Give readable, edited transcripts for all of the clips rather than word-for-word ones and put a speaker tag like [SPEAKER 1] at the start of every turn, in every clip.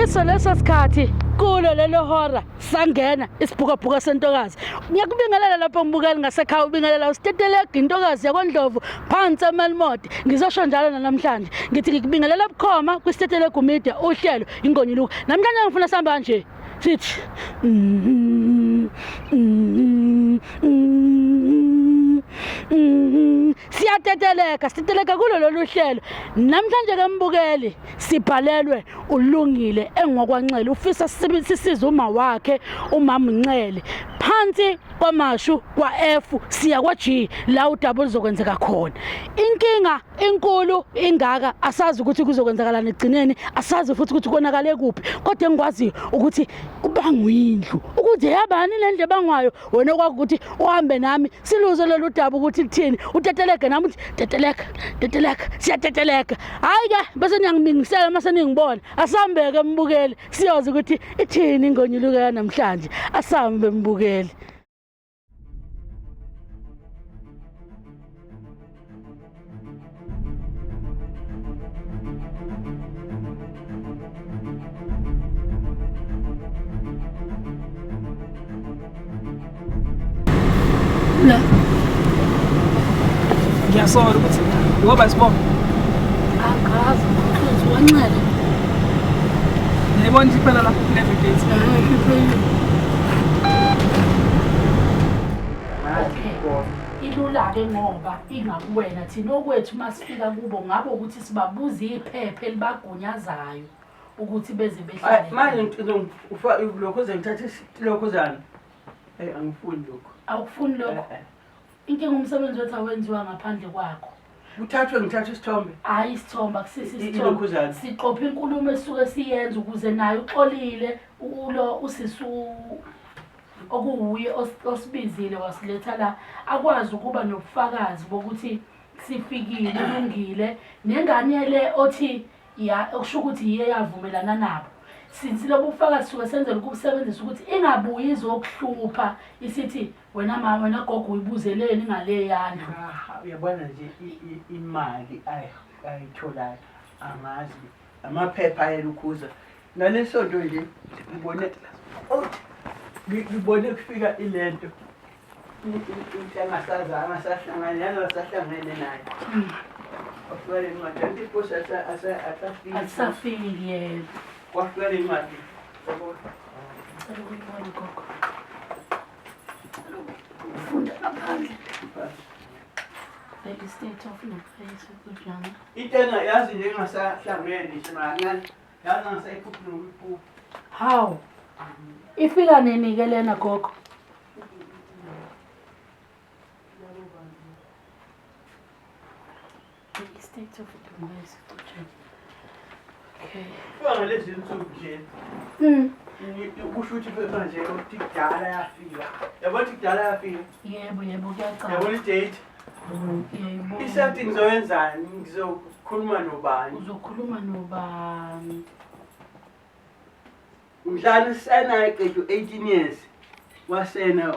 [SPEAKER 1] Ngayiso leso sikhathi kulo lelo hora sangena isibhukabhuka sentokazi. Ngiyakubingelela lapho ngibukeli ngasekhaya ubingelela usitetelegu intokazi yakwaNdlovu phansi eMelmoth. Ngizosho njalo namhlanje. Ngithi ngikubingelela bukhoma kwisitetelegu media uhlelo ingonyuluka. Namhlanje ngifuna sihamba kanje. Sithi siyateteleka siteteleka kulo lolu hlelo. Namhlanje ke mbukeli sibhalelwe ulungile engwakwanxele ufisa sisize uma wakhe umama uNxele phansi kwamashu kwa-F siya kwa-G la udaba oluzokwenzeka khona inkinga inkulu ingaka asazi ukuthi kuzokwenzakalani ekugcineni asazi futhi ukuthi konakale kuphi kodwa engikwaziyo ukuthi kubangwa indlu ukuthi yabani le ndlu ebangwayo wena okwazi ukuthi uhambe nami siluze lolu daba ukuthi lithini uteteleke nami uthi teteleka teteleka siyateteleka hhayi-ke bese niyangibingisela uma seningibona asihambeke mbukeli siyoze ukuthi ithini ingonyuluka yanamhlanje asambe mbukeli
[SPEAKER 2] La. Ngiyasola ukuthi ngoba isibongo.
[SPEAKER 1] Angazi umhluzi wanxele.
[SPEAKER 2] Ngiyibona iphela la navigate.
[SPEAKER 1] Ilula-ke ngoba ingakuwena thina okwethu uma sifika kubo ngabe ukuthi sibabuza iphepha elibagunyazayo ukuthi beze behlale
[SPEAKER 3] manje lokhu ngithatha ilokhuzana eyi angifuni lokhu
[SPEAKER 1] awukufuni lokho eh, eh. inkinga umsebenzi wethu awenziwa ngaphandle kwakho
[SPEAKER 3] kuthathwe ngithathe isithombe
[SPEAKER 1] hhayi isithombe akusisi isithombe siqopha inkulumo esuke siyenza ukuze naye uxolile ulo usisi okuwuye osibizile wasiletha la akwazi ukuba nobufakazi bokuthi sifikile ulungile nengane le othi ya okusho ukuthi yiye yavumelana nabo since lobu bufakazi suke senzela ukubusebenzisa ukuthi ingabuyi izokuhlupha isithi wena mama wena gogo uyibuzeleni ngale yandlu
[SPEAKER 3] uyabona nje imali ayitholayo angazi amaphepha ayelukhuza nalesonto nje ngibone ngibone kufika ilento into angasazi angasahlangani angasahlangene naye kwafika le ncwadi anti iposi asafiki
[SPEAKER 1] asafiki yena
[SPEAKER 3] kwafika le ncwadi
[SPEAKER 1] cela ukuyibona gogo ufunda ngaphandle the state of Nofeso kujama
[SPEAKER 3] into engayazi nje engasahlangene nje makancane yazi angisayiphuphi nokuyiphupha
[SPEAKER 1] hawu ifika nini-ke lena gogo State of Demise. Okay.
[SPEAKER 3] Fika ngalezi nsuku nje. Kusho ukuthi manje ukuthi kudala yafika. Yabona ukuthi kudala yafika.
[SPEAKER 1] Yebo yebo kuyacaca.
[SPEAKER 3] Yabona i-date.
[SPEAKER 1] Yebo.
[SPEAKER 3] Isethi ngizoyenzani? Ngizokhuluma nobani?
[SPEAKER 1] Uzokhuluma nobani?
[SPEAKER 3] Mhlawumbe sena eqeda u-18 years wasena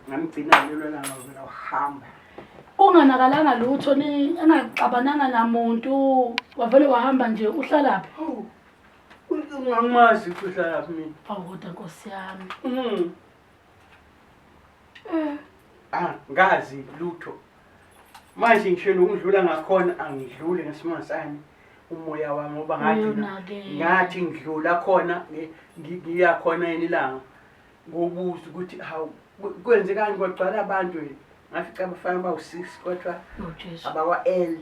[SPEAKER 3] ngamgcina lelo langa vela wahamba.
[SPEAKER 1] Kunganakalanga lutho ni engaxabananga namuntu wavele wahamba nje uhlalaphi?
[SPEAKER 3] Hawu. Ungangimazi ukuthi uhlalaphi mina.
[SPEAKER 1] Awu kodwa Nkosi yami.
[SPEAKER 3] Eh. Ah, ngazi lutho. Manje ngisho nokudlula ngakhona angidluli ngesimanga sami umoya wami ngoba ngathi ngathi ngidlula khona ngiya khona yini ilanga ngobuza ukuthi hawu kwenzekani kwagcwala abantu yini ngafica abafana bawu-six kodwa abakwa-L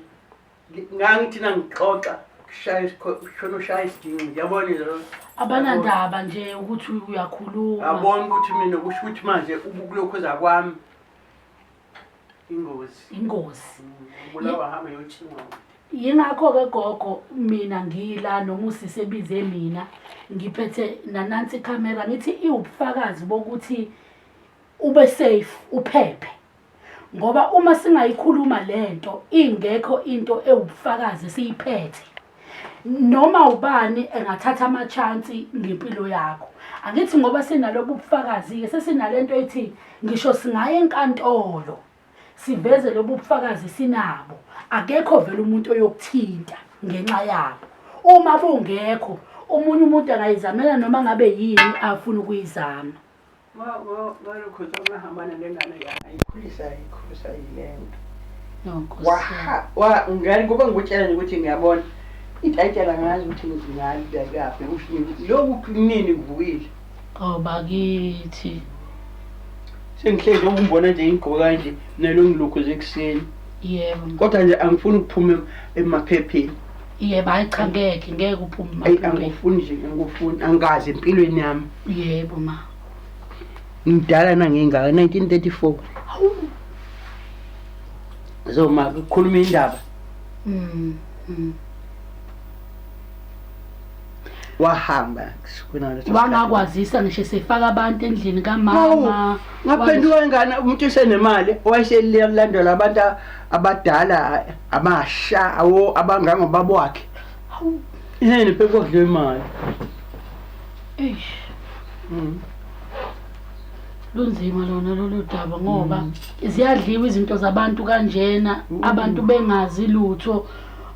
[SPEAKER 3] ngangithi nangixoxa kushaya kushona ushaya isiginci yabona lo
[SPEAKER 1] abanandaba nje ukuthi uyakhuluma
[SPEAKER 3] yabona ukuthi mina kusho ukuthi manje ukulokhuza kwami ingozi
[SPEAKER 1] ingozi
[SPEAKER 3] ubulawa hamba yotshinga
[SPEAKER 1] yingakho-ke gogo mina ngila noma usisi ebize mina ngiphethe nanansi ikhamera ngithi iwubufakazi bokuthi ube safe uphephe ngoba uma singayikhuluma lento ingekho into ewubufakazi siyiphethe noma ubani engathatha ama-chance ngempilo yakho angithi ngoba sinalobu bufakazi-ke sesinalento ethi ngisho singaya enkantolo siveze lobu bufakazi sinabo akekho vele umuntu oyokuthinta ngenxa yabo uma bungekho Omunye umuntu angayizamela noma ngabe yini afuna ukuyizama.
[SPEAKER 3] Ngalokho ngahambana nengane yayikhulisa ikhulisa yilento.
[SPEAKER 1] No, Nkosi yami.
[SPEAKER 3] Wa ngani ngoba ngikutshela nje ukuthi ngiyabona itayitela ngazi ukuthi ngalibekaphi usho lokhu kunini ngivukile.
[SPEAKER 1] Oh bakithi.
[SPEAKER 3] Sengihlezi ukumbona nje ngigqoka kanje nalo ngilokhu ekuseni.
[SPEAKER 1] Yebo.
[SPEAKER 3] Kodwa nje angifuni ukuphuma emaphepheni.
[SPEAKER 1] Yebo, hayi cha ngeke, ngeke uphume
[SPEAKER 3] Ayi
[SPEAKER 1] emaphepheni.
[SPEAKER 3] angifuni nje angifuni angazi empilweni yami.
[SPEAKER 1] Yebo ma.
[SPEAKER 3] Ngidala nangengaka 1934.
[SPEAKER 1] Hawu.
[SPEAKER 3] So ma kukhuluma indaba Wahamba kunaleso sikhathi.
[SPEAKER 1] Wangakwazisa ngisho sefaka abantu endlini kamama.
[SPEAKER 3] Ngaphenduka ingane umuntu esenemali owayeselandela abantu abadala abasha awo abangangobaba wakhe.
[SPEAKER 1] Hawu.
[SPEAKER 3] Yini phela kudliwa imali.
[SPEAKER 1] Eish. Lunzima lona lolu daba ngoba ziyadliwa izinto zabantu kanjena abantu bengazi lutho.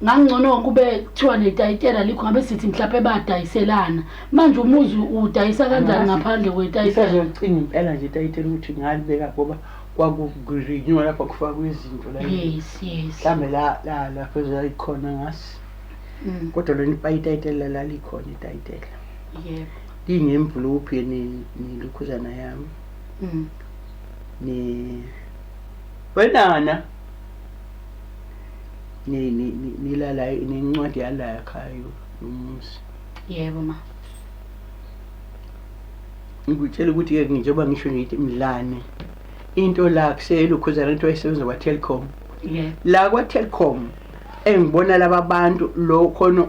[SPEAKER 1] Ngangcono kube kuthiwa netayitela likho ngabe sithi mhlawumbe badayiselana. Manje umuzi udayisa kanjani ngaphandle kwetayitela?
[SPEAKER 3] Isazocinga impela nje itayitela ukuthi ngalibeka ngoba kwakurenew lapha kufakwa izinto la.
[SPEAKER 1] Yes, yes.
[SPEAKER 3] Mhlambe la la lapho zayikhona ngasi. Kodwa lona itayitela lalikhona itayitela.
[SPEAKER 1] Yebo.
[SPEAKER 3] Lingemvulophi nelokhuzana yami. Ni wenana ni ni nilala nencwadi yala ekhaya yomuzi.
[SPEAKER 1] Yebo ma.
[SPEAKER 3] Ngikutshela ukuthi ke njengoba ngisho ngithi mlane into la kuselokhuzana into ayisebenza kwa Telkom.
[SPEAKER 1] Yebo.
[SPEAKER 3] La kwa Telkom engibona laba bantu lo khona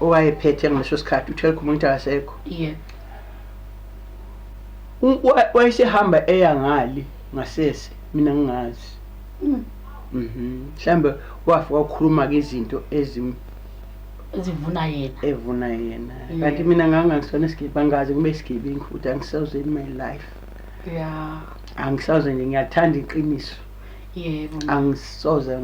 [SPEAKER 3] owayephethe ngaleso sikhathi uTelkom ngithi akasekho.
[SPEAKER 1] Yebo.
[SPEAKER 3] Wayesehamba eya ngali ngasese mina ngingazi. Mhlambe wafika ukukhuluma ke izinto
[SPEAKER 1] ezivuna yena.
[SPEAKER 3] Evuna yena. Kanti mina ngangisona isigebengu, angazi ngibe isigebengu futhi angisoze in my life.
[SPEAKER 1] Yeah.
[SPEAKER 3] Angisoze nje, ngiyathanda iqiniso.
[SPEAKER 1] Yebo.
[SPEAKER 3] Angisoze.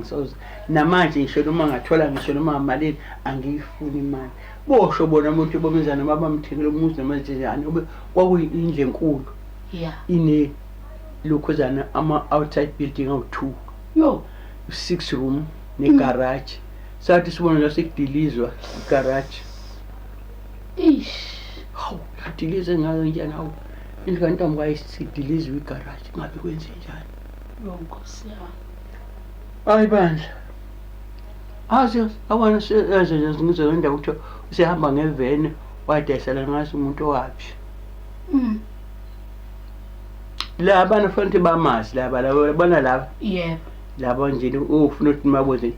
[SPEAKER 3] Namanje ngisho noma ngathola ngisho noma malini angiyifuni imali. Bosho bona umuntu bomenzana noma bamthengele umuzi noma njani kwakuyindlu enkulu.
[SPEAKER 1] Yeah.
[SPEAKER 3] Ine lokhuzana ama outside building awu2.
[SPEAKER 1] Yo,
[SPEAKER 3] 6 room ne garage. Sathi sibona la sekudilizwa igarage.
[SPEAKER 1] Eish.
[SPEAKER 3] Hawu, yadilize ngayo njani hawu. Indlu kantombi kayisidilizwe igarage ngabe kwenze njani?
[SPEAKER 1] Yo Nkosi yami.
[SPEAKER 3] Hayi bandla. Azi abona seze ngizwe indaba ukuthi usehamba ngeveni wadayisela ngaso umuntu owaphi. La abantu fanele bamazi laba laba bona laba.
[SPEAKER 1] Yebo.
[SPEAKER 3] Laba nje ufuna ukuthi maboze.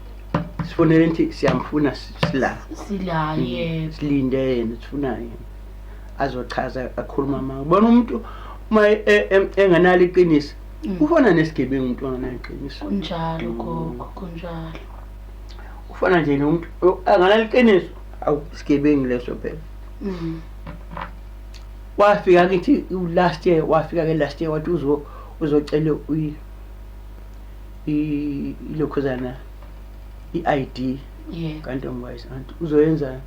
[SPEAKER 3] Sifonele ngithi siyamfuna sila.
[SPEAKER 1] Sila yebo.
[SPEAKER 3] Silinde yena sifuna yena. Azochaza akhuluma manga. Bona umuntu uma enganalo iqiniso. Ufana nesigebengu umuntu onganalo iqiniso.
[SPEAKER 1] Kunjalo gogo, kunjalo.
[SPEAKER 3] Ufana nje nomuntu anganalo iqiniso. Awu isigebengu leso phela. Wafika kithi last year, wafika ke last year wathi uzocela ilokhuzana i-ID.
[SPEAKER 1] Yeah.
[SPEAKER 3] Kantombi anti uzoyenza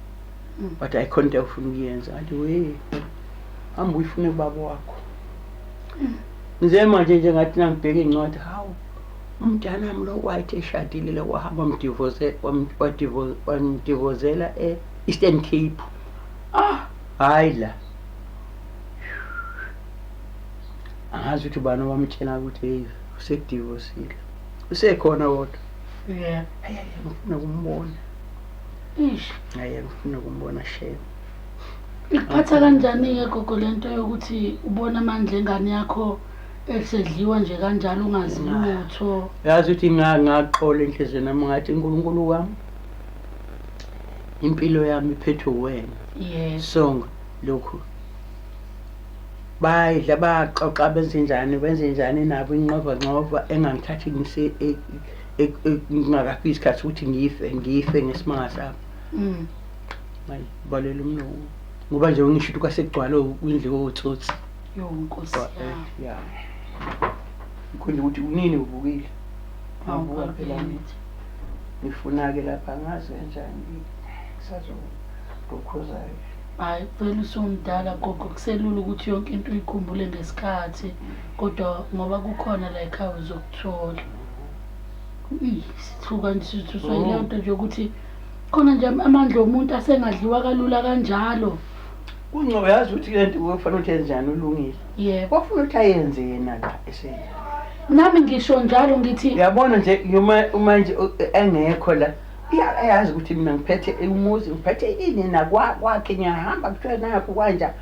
[SPEAKER 3] but ayikhona into afuna ukuyenza. Athi we hamba uyifune kubaba wakho. Ngize manje nje ngathi nangibheka incwadi, hawu umntanami lo wayethi eshadile lo wahamba wamdivozela e-Eastern Cape.
[SPEAKER 1] Ah,
[SPEAKER 3] hayi la. Angazi ukuthi ubani owamtshela ukuthi hey usekudivosile. Usekhona kodwa.
[SPEAKER 1] Yeah.
[SPEAKER 3] Hayi ngifuna ukumbona.
[SPEAKER 1] Eish.
[SPEAKER 3] Hayi ngifuna ukumbona shame.
[SPEAKER 1] Ikuphatha kanjani ke gogo lento yokuthi ubona amandla engane yakho esedliwa nje kanjalo ungazi lutho?
[SPEAKER 3] Yazi ukuthi ngaqola enhlizweni nami ngathi uNkulunkulu wami impilo yami iphethwe wena.
[SPEAKER 1] Yes.
[SPEAKER 3] So lokhu bayidla baxoxa benze njani nabo inqova nqova engangithathi ngise ngingakafiki isikhathi ukuthi ngife ngesimanga sami. Balela umlomo ngoba nje ngisho ukuthi kwasekugcwala indlu yotsotsi.
[SPEAKER 1] Yo Nkosi yami.
[SPEAKER 3] Yeah. Ngikhonje ukuthi unini uvukile. Ngavuka phela ngifuna ke lapha ngazi kanjani kusazolokhozayo.
[SPEAKER 1] Hhayi vele usumdala gogo, kuselula ukuthi yonke into uyikhumbule ngesikhathi, kodwa ngoba kukhona la ekhaya uzokuthola. Sithuka nje, sithuswa yileyo nto nje ukuthi khona nje amandla omuntu asengadliwa kalula kanjalo.
[SPEAKER 3] Kungcono yazi ukuthi le nto kufanele ukuthi enzani ulungile.
[SPEAKER 1] Yebo.
[SPEAKER 3] Kwafuna ukuthi ayenze yena la esena.
[SPEAKER 1] Nami ngisho njalo ngithi
[SPEAKER 3] Uyabona nje uma nje engekho la iyazi ukuthi mina ngiphethe umuzi, ngiphethe ini nakwakhe, ngiyahamba kuthiwa nakho kwanja.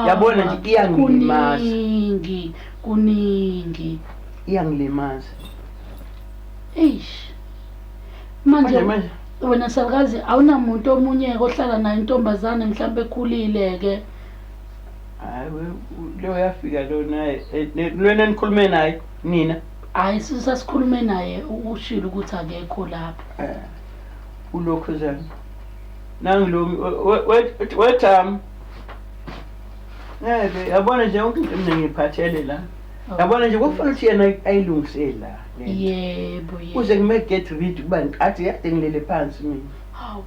[SPEAKER 3] Yabona nje iyangilimaza.
[SPEAKER 1] Kuningi, kuningi.
[SPEAKER 3] Iyangilimaza.
[SPEAKER 1] Eish. Manje wena salukazi awunamuntu omunye ohlala naye intombazane mhlawumbe ekhulile ke.
[SPEAKER 3] Hayi lo yafika lo naye lona nikhulume naye nina.
[SPEAKER 1] Hayi sasikhulume naye ushilo ukuthi akekho lapha.
[SPEAKER 3] Ulokhu zana. Nangilo wetham. Ngeke yabona nje yonke into mina ngiphathele la. Yabona nje kufanele ukuthi yena ayilungise la.
[SPEAKER 1] Yebo yebo.
[SPEAKER 3] Kuze ngime get rid kuba ngiqathi yade ngilele phansi mina.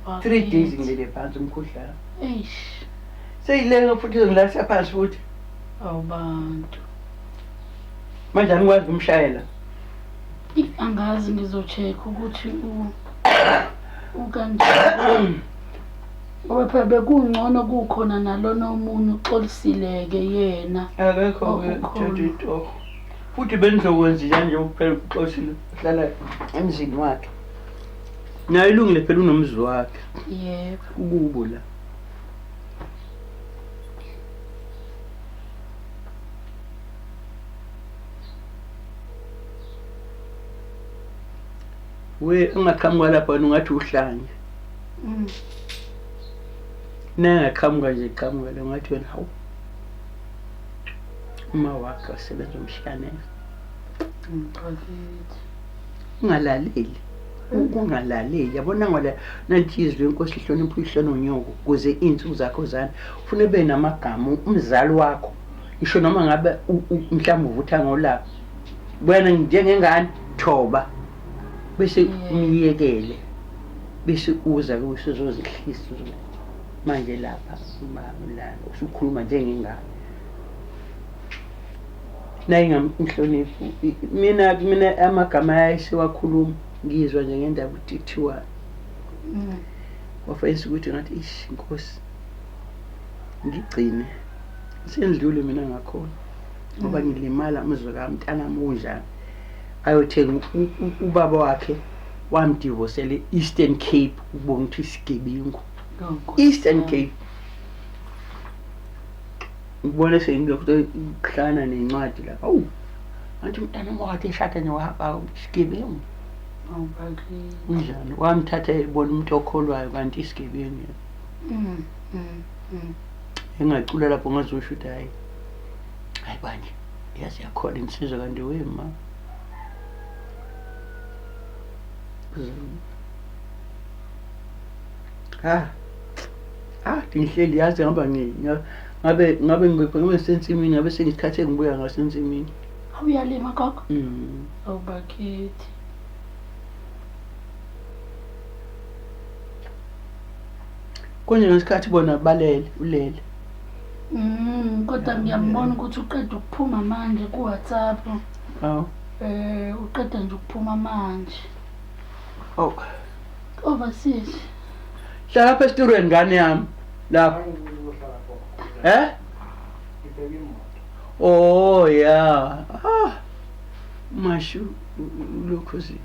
[SPEAKER 3] 3 days ngilele phansi umkhuhlane.
[SPEAKER 1] Eish.
[SPEAKER 3] Seyilenga futhi ngilasa phansi futhi.
[SPEAKER 1] Awubantu.
[SPEAKER 3] Manje angikwazi ukumshayela.
[SPEAKER 1] Angazi ngizocheck ukuthi ukanjani. Ngoba phela bekungcono kukhona nalona omunye uxolisileke yena.
[SPEAKER 3] Akekho ke futhi benizokwenza nje kuphela uxolisile uhlala emzini wakhe. Naye ilungile phela unomzi wakhe.
[SPEAKER 1] Yebo.
[SPEAKER 3] Kukubo la. We ungaqhamuka lapha wena ungathi uhlanya. Nangaqhamuka nje qhamuka la ungathi wena hawu. Uma wakhe wasebenza umshanelo. Ungalaleli. Ungalaleli. Yabona ngola nanti izwi lenkosi ihlonipha uyihlononyoko ukuze insuku zakho zana. Ufuna ube namagama umzali wakho. Isho noma ngabe mhlawumbe uvutha ngolaka. Wena njengengane thoba. Bese umyekele. Bese uza ke usuzozihlisa manje lapha la usukhuluma njengengane. Naye ngamhloniphi mina amagama ayesiwakhuluma ngizwa nje ngendaba ukuthi kuthiwa wafayisa ukuthi ngathi ish inkosi ngigcine sendlule mina ngakhona ngoba ngilimala umzwe kamntanami unjani ayothenga ubaba wakhe wamdivosele Eastern Cape ubona ukuthi isigebengu Eastern Cape. Ngibone sengikuhlana nencwadi lapha. Awu ngathi umntana wakhe eshada nje wahamba isigebengu. Unjani wamthatha ebona umuntu okholwayo kanti isigebengu. Engacula lapho ngazosho ukuthi hayi hayi banje yazi yakhona insizwa kanti wema. Ha ngihleli yazi ngaba ngabe ngabe sensimini ngabe sengisikhathi engibuya ngasensimini.
[SPEAKER 1] Awuyalima gogo? Awubakithi.
[SPEAKER 3] Konje ngesikhathi bona balele ulele.
[SPEAKER 1] Kodwa ngiyambona ukuthi uqeda ukuphuma manje ku WhatsApp.
[SPEAKER 3] Awu.
[SPEAKER 1] Uqeda nje ukuphuma manje.
[SPEAKER 3] Oh.
[SPEAKER 1] Overseas.
[SPEAKER 3] Hlala lapha esitulweni ngane yami. Lapha. Eh? Oh yeah. Ah. Mashu lokho zi.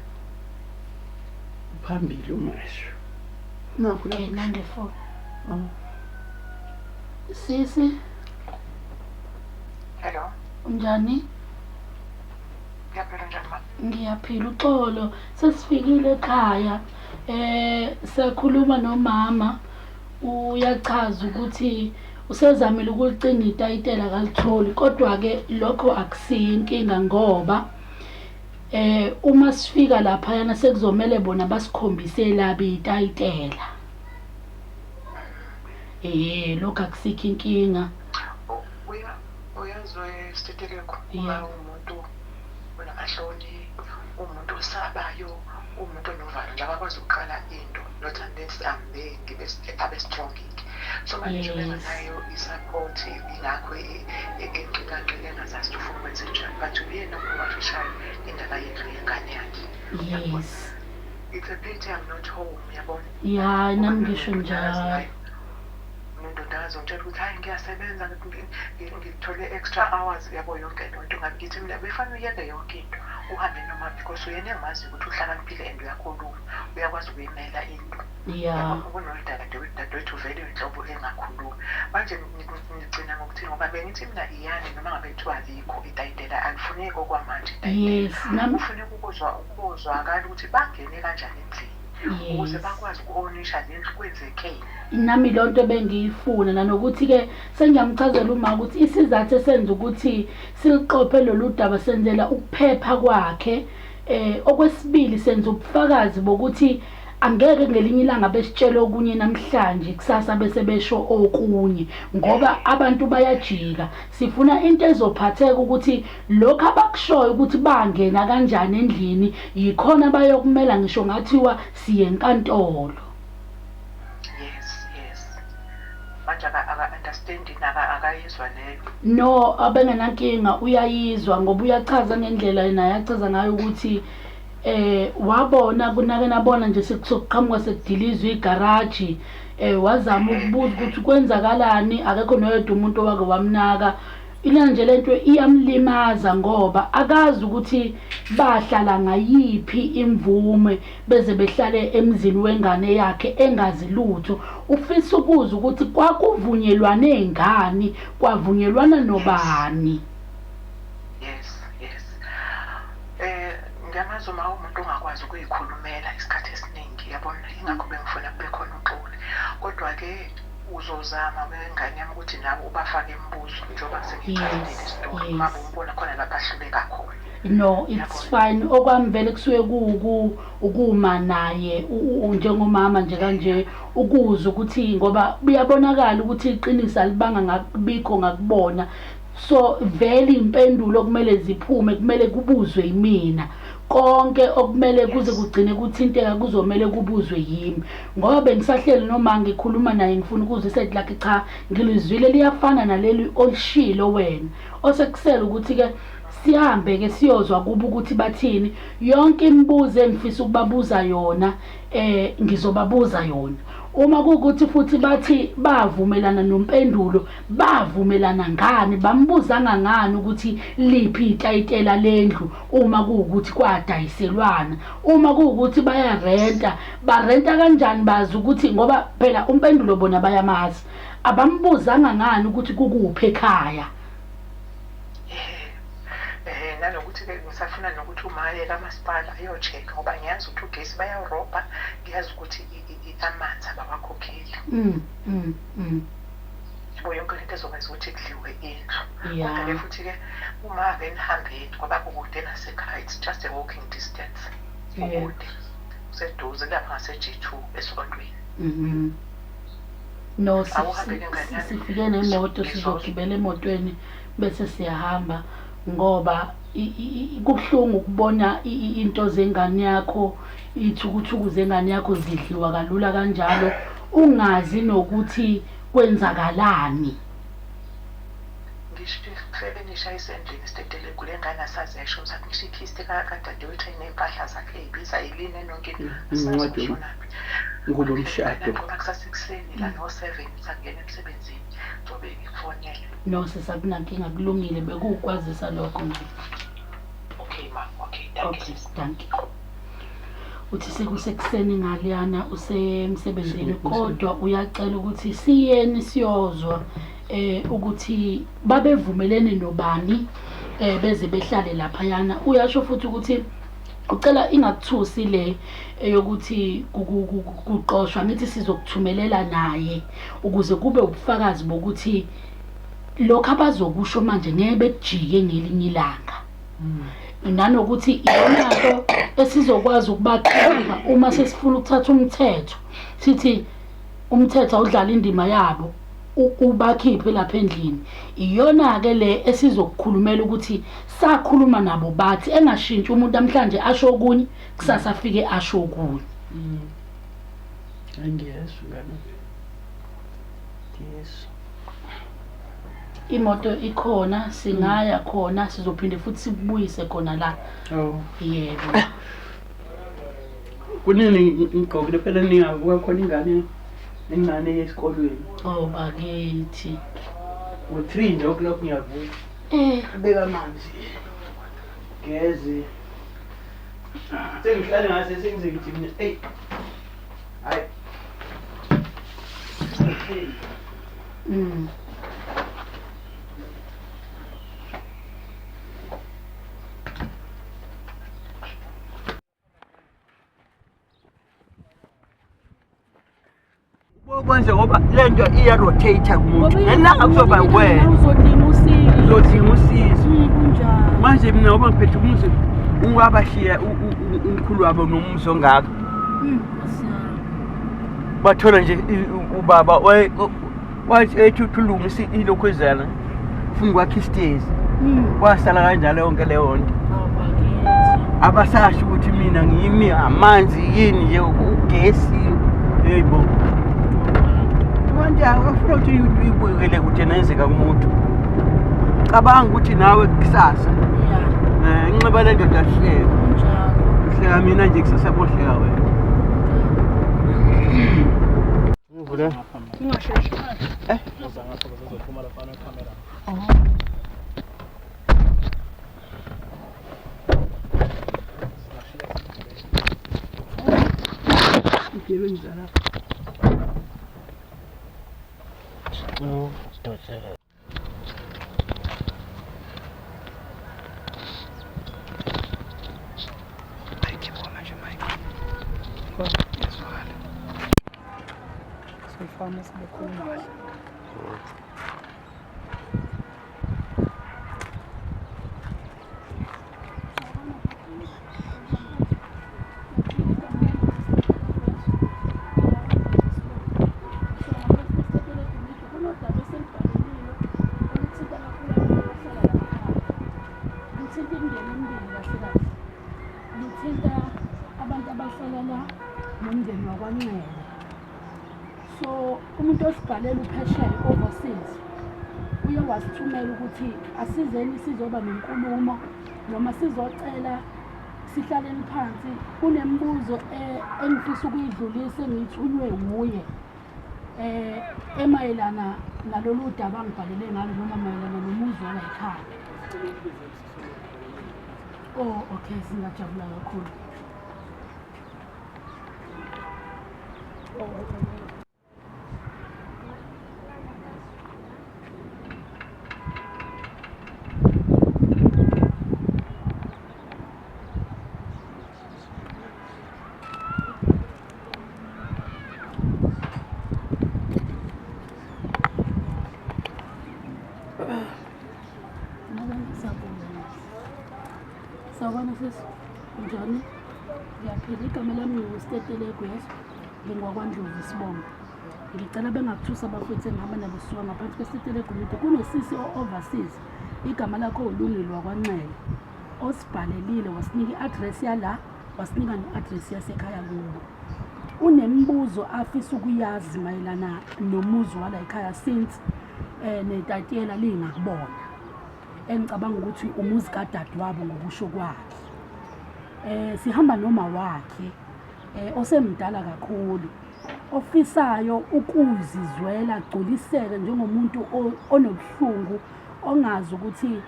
[SPEAKER 3] Phambili umashu. Nakho
[SPEAKER 1] la nangefoni. Sisi.
[SPEAKER 2] Hello.
[SPEAKER 1] Unjani?
[SPEAKER 2] Ngiyaphila njani ma?
[SPEAKER 1] Ngiyaphila uxolo. Sesifikile ekhaya. Sakhuluma nomama uyachaza ukuthi usezamile ukulicinga itayitela akalitholi, kodwa ke lokho akusiyo inkinga ngoba uma sifika lapha yana sekuzomele bona basikhombise labi itayitela. Lokho akusikho inkinga.
[SPEAKER 2] Uyazwe Steteleko uma umuntu onamahloni, umuntu osabayo, umuntu onovalo nje akakwazi ukuqala into not unless ambe ngibe abe strong. So manje nje
[SPEAKER 1] Yes.
[SPEAKER 2] bengenayo i-support, ingakho enqikanqike engazazi ukuthi ufuna ukwenze njani, but uyena owarishayo indaba yendlu yengane yakhe, yabona.
[SPEAKER 1] Yes.
[SPEAKER 2] It's a pity I'm not home, yabona.
[SPEAKER 1] Ya,
[SPEAKER 2] Ngoba
[SPEAKER 1] nami ngisho
[SPEAKER 2] nondodakazi
[SPEAKER 1] njalo.
[SPEAKER 2] nayo, nondodakazi ngitshela ukuthi hhayi ngiyasebenza, ngithole extra hours, yabo, yonke leyo nto. Ngabe ngithi mina befanele uyeke yonke into uhambe noma, because uyena engimaziyo ukuthi uhlakaniphile and uyakhuluma, uyakwazi ukuyimela into, yabo.
[SPEAKER 1] Ya.
[SPEAKER 2] Kunodadewethu, dadewethu vele inhlobo engakhulumi. Manje ngigcina ngokuthini, ngoba bengithi mina iyani noma ngabe kuthiwa alikho itayitela, alifuneki okwamanje itayitela.
[SPEAKER 1] Yes, nami.
[SPEAKER 2] Kufuneka ukuzwa, ukuzwakala ukuthi bangene kanjani endlini ukuze
[SPEAKER 1] Yes.
[SPEAKER 2] bakwazi uku-ownisha le ndlu, kwenzekeni.
[SPEAKER 1] Nami lonto bengiyifuna, nanokuthi-ke sengiyamchazela uma ukuthi isizathu esenza ukuthi siliqophe lolu daba senzela ukuphepha kwakhe. Okwesibili senza ubufakazi bokuthi angeke ngelinye ilanga besitshele okunye namhlanje, kusasa bese besho okunye, ngoba abantu bayajika. Sifuna into ezophatheka ukuthi lokhu abakushoyo ukuthi bangena kanjani endlini yikhona bayokumela ngisho ngathiwa siye enkantolo.
[SPEAKER 2] Yes, manje aka-understandi, akayizwa leyo.
[SPEAKER 1] No, abengenankinga, uyayizwa ngoba uyachaza ngendlela naye achaza ngayo ukuthi wabona kunake nabona nje sekuqhamuka sekudilizwa igaraji, wazama ukubuza ukuthi kwenzakalani, akekho noyedwa umuntu owake wamnaka. Ila nje lento iyamlimaza ngoba akazi ukuthi bahlala ngayiphi imvume beze behlale emzini wengane yakhe engazi lutho. Ufisa ukuzwa ukuthi kwakuvunyelwane ngani, kwavunyelwana nobani.
[SPEAKER 2] Yes, ngiyamazi uma umuntu ongakwazi ukuyikhulumela isikhathi esiningi, yabona, ingakho bengifuna kube khona uXoli. Kodwa-ke uzozama wengane yami ukuthi nawe ubafake imibuzo njengoba sengichazile isitori, uma umbona khona lapho ahluleka khona.
[SPEAKER 1] No, it's fine. Okwami vele kusuke ukuma naye njengomama nje kanje, ukuzwa ukuthi ngoba kuyabonakala ukuthi iqiniso alibanga ngakubikho ngakubona. So vele impendulo okumele ziphume kumele kubuzwe yimina. Konke okumele kuze kugcine kuthinteka kuzomele kubuzwe yimi, ngoba bengisahleli noma ngikhuluma naye ngifuna ukuzwa isayidi lakhe. Cha, ngilizwile liyafana naleli olishilo wena, osekusele ukuthi-ke sihambe-ke siyozwa kubo ukuthi bathini. Yonke imibuzo engifisa ukubabuza yona ngizobabuza yona. Uma kuwukuthi futhi bathi bavumelana nompendulo, bavumelana ngani? Bambuzanga ngani ukuthi liphi itayitela lendlu uma kuwukuthi kwadayiselwana? Uma kuwukuthi bayarenta, barenta kanjani? Bazi ukuthi ngoba phela umpendulo bona bayamazi, abambuzanga ngani ukuthi kukuphi ekhaya?
[SPEAKER 2] Nanokuthi-ke ngisafuna nokuthi umaye kamasipala ayo-check-a, ngoba ngiyazi ukuthi ugesi bayawurobha, ngiyazi ukuthi amanzi abawakhokheli. Yabo, yonke lento ezokwenza ukuthi kudliwe indlu. Kodwa-ke futhi-ke uma-ke nihambeni, ngoba kukude nasekhaya, it's just a walking distance. Kukude, kuseduze lapha ngase-G2 esontweni.
[SPEAKER 1] No,
[SPEAKER 2] Awuhambe-ke ngane yami.
[SPEAKER 1] sifike nemoto, sizogibela emotweni bese siyahamba, ngoba kubuhlungu ukubona into zengane yakho, iy'thukuthuku zengane yakho zidliwa kalula kanjalo, ungazi nokuthi kwenzakalani.
[SPEAKER 2] Ngisho ifenisha isendlini isitetelegu, le ngane asazi yayishona sathi, ngisho ikhiste kadadewethu eney'mpahla zakhe ey'biza iline nonke into, asazi
[SPEAKER 3] Incwadi
[SPEAKER 2] kushonaphi.
[SPEAKER 3] ngubo mshado.
[SPEAKER 2] Ngoba kusasekuseni la, no-7 sangena emsebenzini, zobe ngikufonela.
[SPEAKER 1] No, sisakunankinga, kulungile, bekuwukwazisa lokho nje.
[SPEAKER 2] Okay ma, okay, thank
[SPEAKER 1] Okay,
[SPEAKER 2] you.
[SPEAKER 1] Thank you. Uthi sekusekuseni ngaliyana, usemsebenzini, kodwa uyacela ukuthi siyeni siyozwa ukuthi babevumelene nobani beze behlale laphayana. Uyasho futhi ukuthi ucela ingakuthusi le eyokuthi kuxoshwa, ngithi sizokuthumelela naye ukuze kube ubufakazi bokuthi lokho abazokusho manje ngeke bekujike ngelinye ilanga, nanokuthi iyona nto esizokwazi ukubaqhubha uma sesifuna ukuthatha umthetho, sithi umthetho awudlala indima yabo, ubakhiphe lapha endlini. Iyona-ke le esizokukhulumela ukuthi sakhuluma nabo bathi engashintshi umuntu namhlanje asho okunye, kusasa afike asho okunye.
[SPEAKER 3] Angiyezwa ngane. Yesu.
[SPEAKER 1] Imoto ikhona singaya khona sizophinde futhi sikubuyise khona la.
[SPEAKER 3] Oh.
[SPEAKER 1] Yebo.
[SPEAKER 3] Kunini ngigqokile phela ningavuka khona ingane encane esikolweni.
[SPEAKER 1] Oh bakithi.
[SPEAKER 3] Ngo-3 nje o'clock ngiyavuka.
[SPEAKER 1] Eh.
[SPEAKER 3] Beka amanzi. Geze. Sengihlale ngase sengize ngithi mina ey. Hayi. Kwenze ngoba lento iya rotate kumuntu. Ngelanga kuzoba wena.
[SPEAKER 1] Uzodinga usizo.
[SPEAKER 3] Uzodinga usizo.
[SPEAKER 1] Kunjalo.
[SPEAKER 3] Manje mina ngoba ngiphethe umuzi ungabashiya umkhulu wabo nomuzi ongaka. Bathola nje ubaba wathi ethi ulungisa ilokhuzana ufuna ukwakha isitezi. Kwasala kanjalo yonke leyo nto. Abasasho ukuthi mina ngimi amanzi yini nje ugesi yebo. Manje akufuna ukuthi uyibukele ukuthi nenzeka kumuntu. Cabanga ukuthi nawe kusasa.
[SPEAKER 1] Yeah.
[SPEAKER 3] Inxeba le ndoda lihleka.
[SPEAKER 1] Kunjalo.
[SPEAKER 3] Uhleka mina nje kusasa bohleka wena. Ngivule.
[SPEAKER 1] Ungasheshi.
[SPEAKER 3] Igebengu lapha.
[SPEAKER 2] Soyifama sibekhuluma kahle.
[SPEAKER 1] Luthinta imindeni emibili kahle kahle. Luthinta abantu abahlala la nomndeni wakwaNxele. So umuntu osibhalela uphesheya overseas uye wasithumela ukuthi asizeni sizoba nenkulumo noma sizocela sihlaleni phansi kunemibuzo engifisa ukuyidlulisa engiyithunywe wuye emayelana nalolu daba angibhalele ngalo noma mayelana nomuzi wala ekhaya. Oh okay, singajabula kakhulu. Sawubona sisi, unjani? Ngiyaphila. Igama lami nginguStetelegu yeso, ngingwakwaNdlovu isibongo. Ngicela bengakuthusa abafowethu engihamba nabo sisuka ngaphansi kweStetelegu Media. Kunosisi o-overseas, igama lakho uLungile wakwaNxele, osibhalelile wasinika i-address yala, wasinika ne-address yasekhaya kubo. Unemibuzo afisa ukuyazi mayelana nomuzi wala ekhaya since netatiyela lingakubona. Engicabanga ukuthi umuzi kadadewabo ngokusho kwakhe. Sihamba noma wakhe osemdala kakhulu ofisayo ukuzizwela agculiseke njengomuntu onobuhlungu ongazi ukuthi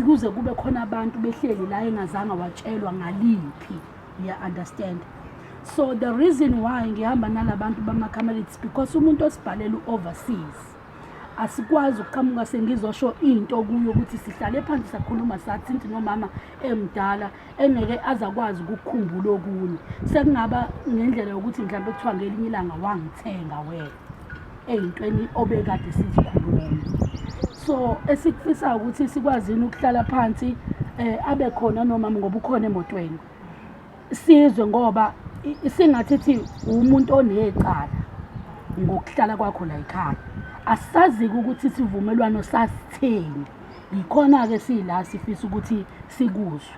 [SPEAKER 1] kuze kube khona abantu behleli la engazange watshelwa ngaliphi. Yeah, understand. So the reason why ngihamba nalabantu bama-camera it's because umuntu osibhalela u-overseas asikwazi ukuqhamuka sengizosho into kuyo ukuthi sihlale phansi sakhuluma sathinti nomama emdala engeke azakwazi ukukhumbula okunye. Sekungaba ngendlela yokuthi mhlawumbe kuthiwa ngelinye ilanga wangithenga wena ey'ntweni obekade sizikhuluma. So esikufisayo ukuthi sikwazini ukuhlala phansi abe khona nomama ngoba ukhona emotweni. Sizwe ngoba singathi thi umuntu onecala ngokuhlala kwakho la ekhaya. Asazi ukuthi isivumelwano sasitheni. Yikhona ke sila sifisa ukuthi sikuzwe.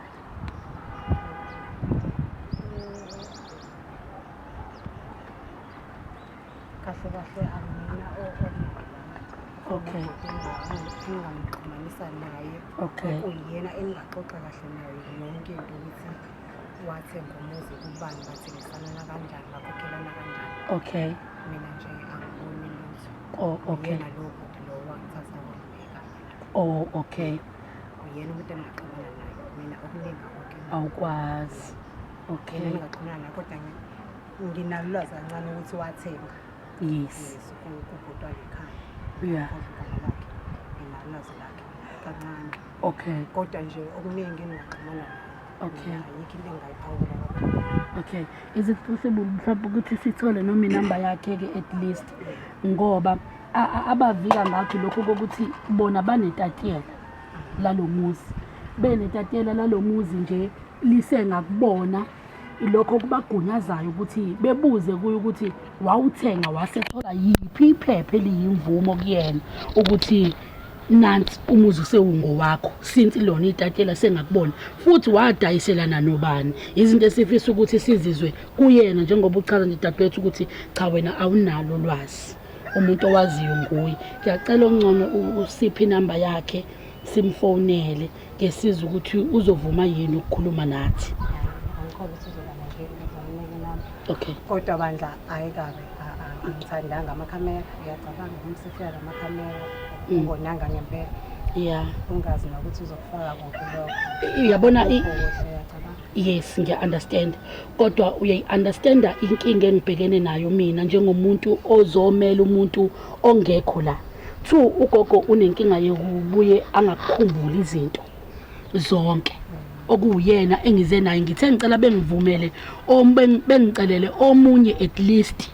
[SPEAKER 4] Kahle kahle angina
[SPEAKER 1] Okay.
[SPEAKER 4] Engingamxhumanisa naye.
[SPEAKER 1] Okay.
[SPEAKER 4] Okuyiyena engingaxoxa kahle naye yonke into ukuthi wathenga umuzi kubani, bathengisana kanjani, bakhokhelana kanjani.
[SPEAKER 1] Okay.
[SPEAKER 4] Mina nje angiboni lutho.
[SPEAKER 1] Oh, okay.
[SPEAKER 4] Uyena lowo bhuti lo wangithatha wangibeka.
[SPEAKER 1] Oh, okay.
[SPEAKER 4] Uyena umuntu engingaxhumana naye. Mina okuningi akukho.
[SPEAKER 1] Awukwazi. Okay.
[SPEAKER 4] Yena engingaxhumana naye kodwa nginalo ulwazi kancane ukuthi wathenga.
[SPEAKER 1] Yes.
[SPEAKER 4] Yes, kubhuti wangekhaya.
[SPEAKER 1] Yeah.
[SPEAKER 4] Kodwa igama lakhe nginalo ulwazi lakhe kancane.
[SPEAKER 1] Okay.
[SPEAKER 4] Kodwa nje okuningi engingaxhumana naye.
[SPEAKER 1] Okay.
[SPEAKER 4] Ayikho into engingayiphawula kakhulu.
[SPEAKER 1] Okay. Is it possible mhlawumbe ukuthi sithole noma inamba yakhe-ke at least, ngoba abavika ngakho lokho kokuthi bona banetatiyela lalo muzi, benetatiyela lalo muzi nje lisengakubona lokho kubagunyazayo ukuthi bebuze kuye ukuthi wawuthenga wasethola yiphi iphepha eliyimvumo kuyena ukuthi nansi umuzi usewungowakho since lona itatiyela sengakubona, futhi wadayiselana nobani. Izinto esifisa ukuthi sizizwe kuyena njengoba uchaza nje dadewethu ukuthi cha wena awunalo ulwazi, umuntu owaziyo nguye. Ngiyacela ongcono usiphe inamba yakhe simfonele ngesiza ukuthi uzovuma yini ukukhuluma nathi.
[SPEAKER 4] Angikholwa ukuthi uzoba nje ngizomnika inamba.
[SPEAKER 1] Okay.
[SPEAKER 4] Kodwa bandla ayikabe angithandanga amakhamera, ngiyacabanga umsifika namakhamera ungonanga ngempela.
[SPEAKER 1] Yeah.
[SPEAKER 4] Ungazi nokuthi uzokufaka kuphi lokho.
[SPEAKER 1] Uyabona
[SPEAKER 4] Uyacabanga?
[SPEAKER 1] Yes, ngiya-understand. Kodwa uyayi-understanda inkinga engibhekene nayo mina njengomuntu ozomela umuntu ongekho la. 2, ugogo unenkinga yokubuye angakukhumbuli izinto zonke. Okuwuyena engize naye, ngithe ngicela bengivumele bengicelele omunye at least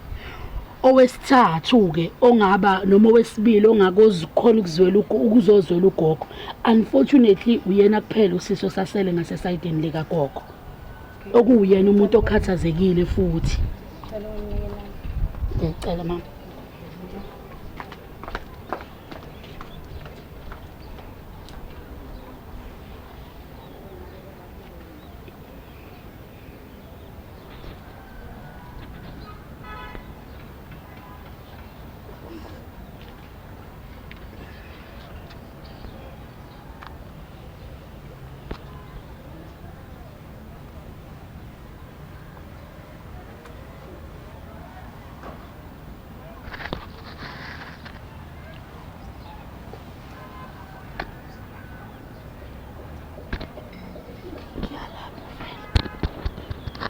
[SPEAKER 1] owesithathu ke ongaba noma owesibili ongakozikhona ukuzwela ukuzozwela ugogo. Unfortunately uyena kuphela usiso sasele ngasesayidini likagogo, okuwuyena umuntu okhathazekile futhi. Ngiyacela mama.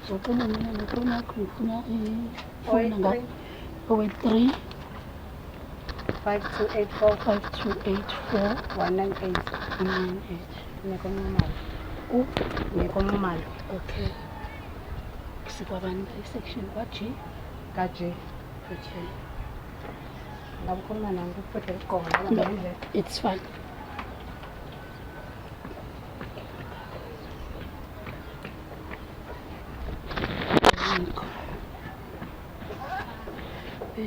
[SPEAKER 1] Ngicela mina nefoni yakho, ngifuna ifoni nga 03
[SPEAKER 4] 5284
[SPEAKER 1] 5284
[SPEAKER 4] 198
[SPEAKER 1] 198.
[SPEAKER 4] Nekonqumalo. Nekonqumalo.
[SPEAKER 1] Okay. Sikwabani section kwa G?
[SPEAKER 4] Ka G.
[SPEAKER 1] Okay.
[SPEAKER 4] Ngabe ukhuluma nami kuphothe ukugqoka ngoba
[SPEAKER 1] No,
[SPEAKER 4] ngendlela.
[SPEAKER 1] it's fine.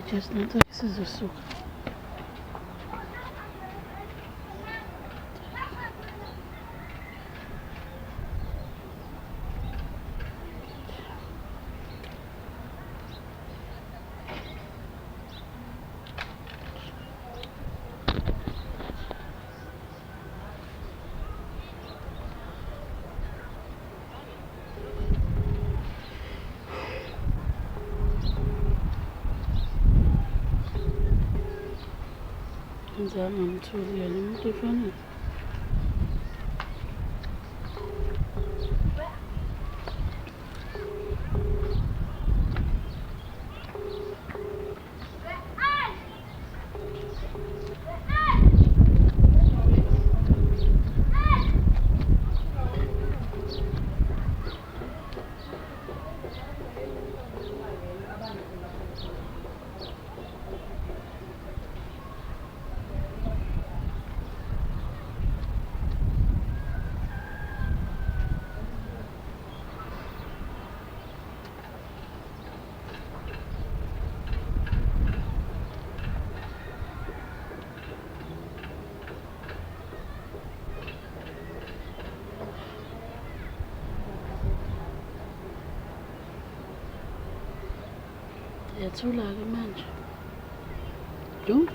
[SPEAKER 1] Just not sizosuka. Ngamtholi yena umuntu efonini. Yathula-ke manje. 2.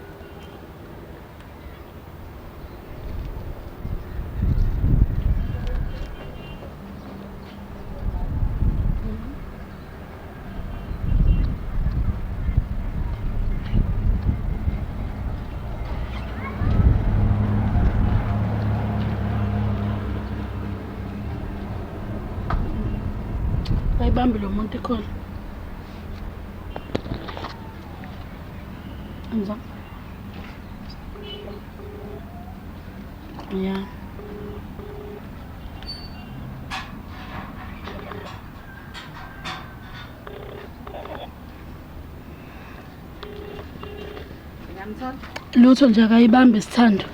[SPEAKER 1] Ayibambi lo muntu ikhona. Ngizwa. Yeah. Lutho nje akayibambi isithando.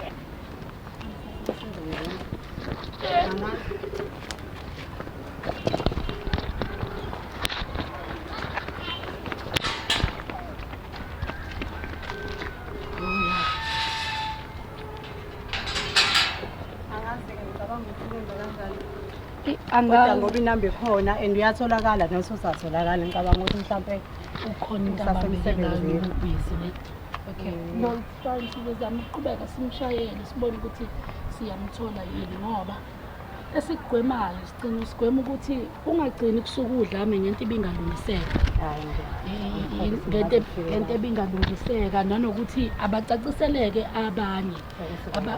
[SPEAKER 4] Kodwa ngoba inamba ikhona and uyatholakala nothi usatholakala ngicabanga ukuthi mhlampe
[SPEAKER 1] Ukhona into abambele ngayo ubhizi ne. Okay. No, it's fine, sizozama ukuqhubeka simshayele sibone ukuthi siyamthola yini ngoba esikugwemayo sigcina sigwema ukuthi ungagcini kusuka udlame ngento ibingalungiseka.
[SPEAKER 4] Hayi nje.
[SPEAKER 1] Ngento ebingalungiseka nanokuthi abacaciseleke abanye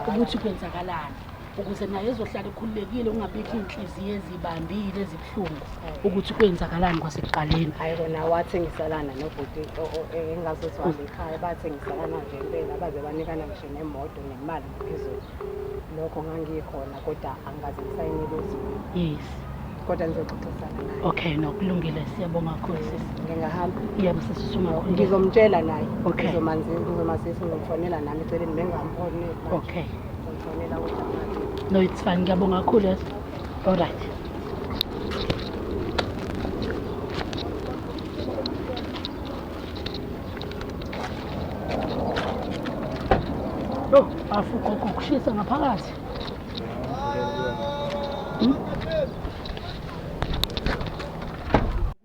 [SPEAKER 1] ukuthi kwenzakalani ukuze naye ezohlala ekhululekile ungabikho iy'nhliziyo ezibambile ezibuhlungu ukuthi kwenzakalani kwasekuqaleni.
[SPEAKER 4] Hayi kona wathengiselana nobhuti engazuthi wangekhaya, bathengiselana nje impela baze banikana ngisho nemoto nemali ngaphezulu. Lokho ngangikhona kodwa angikaze ngisayine lutho.
[SPEAKER 1] Yes.
[SPEAKER 4] Kodwa nizoxoxisana naye.
[SPEAKER 1] Okay, no, kulungile, siyabonga kakhulu sisi.
[SPEAKER 4] Ngingahamba.
[SPEAKER 1] Yebo sisi, usungakhululeka.
[SPEAKER 4] Ngizomtshela naye.
[SPEAKER 1] Okay.
[SPEAKER 4] Ngizomazisa, ngizomfonela nami eceleni bengingamfoneli.
[SPEAKER 1] Okay.
[SPEAKER 4] Ngizomfonela ukuthi angazi.
[SPEAKER 1] No, it's fine. Ngiyabonga kakhulu. Yes. All right. Yo, afu gogo kushisa ngaphakathi.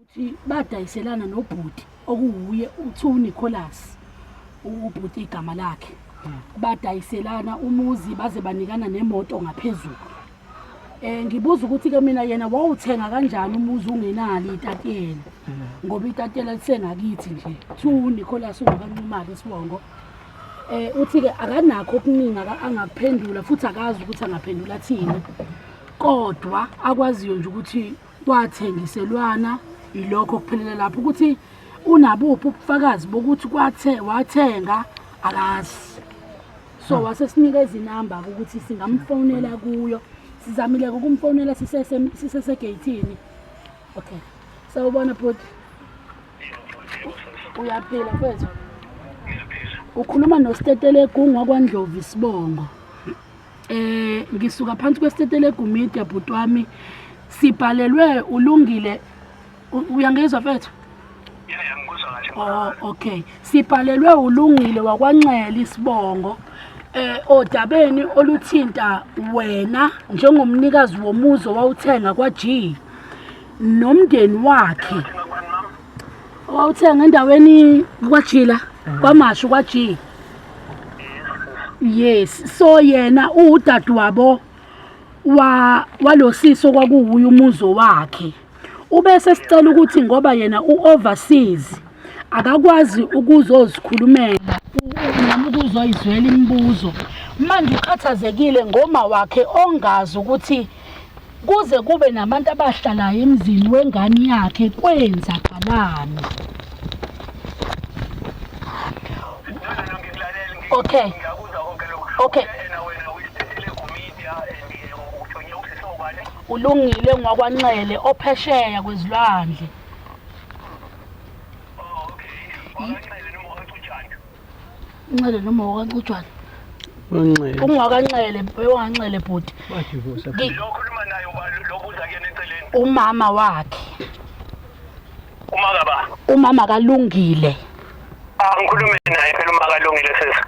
[SPEAKER 1] Ukuthi badayiselana nobhuti okuwuye uthi uNicholas, ubhuti igama lakhe. Badayiselana umuzi baze banikana nemoto ngaphezulu. Ngibuza ukuthi ke mina yena wawuthenga kanjani umuzi ungenalo itatiyela? Ngoba itatiyela lisengakithi nje. Kuthiwa uNicholas ungakanqumali isibongo. Uthi ke akanakho okuningi angakuphendula futhi akazi ukuthi angaphendula athini. Kodwa akwaziyo nje ukuthi kwathengiselwana ilokho kuphelela lapho, ukuthi unabuphi ubufakazi bokuthi wathenga akazi. So wasesinika izinamba ukuthi singamfonela kuyo. Sizamile ukumfonela sisesegeyithini. Okay. Sawubona bhuti. Uyaphila mfethu? Ukhuluma noStetelegu ngwakwaNdlovu isibongo. Ngisuka phansi kweStetelegu Media bhuti wami. Sibhalelwe uLungile. Uyangizwa mfethu? Oh, okay. Sibhalelwe uLungile wakwaNxele isibongo. Odabeni oluthinta wena njengomnikazi womuzi owawuthenga kwa-G nomndeni wakhe. Owawuthenga endaweni kwa-G la, kwaMashu kwa-G. Yes, so yena uwudadewabo walosisi okwakuwuye umuzi wakhe. Ubese sicela ukuthi ngoba yena u-overseas akakwazi ukuzozikhulumela noma ukuzoyizwela imibuzo. Manje ukhathazekile ngoma wakhe ongazi ukuthi kuze kube nabantu abahlalayo emzini wengane yakhe kwenzakalani. Okay. Okay. Ulungile ngwakwaNxele ophesheya kwezilwandle. Nxele noma wakwaNcutshwane?
[SPEAKER 3] Unxele.
[SPEAKER 1] Ungwakanxele, bewanxele bhuti.
[SPEAKER 3] Badivosa.
[SPEAKER 5] Lokhuluma naye uba lobuza kuyena eceleni.
[SPEAKER 1] Umama wakhe.
[SPEAKER 5] Uma kaba.
[SPEAKER 1] Umama kaLungile.
[SPEAKER 5] Angikhulume naye phela uma kaLungile sisi.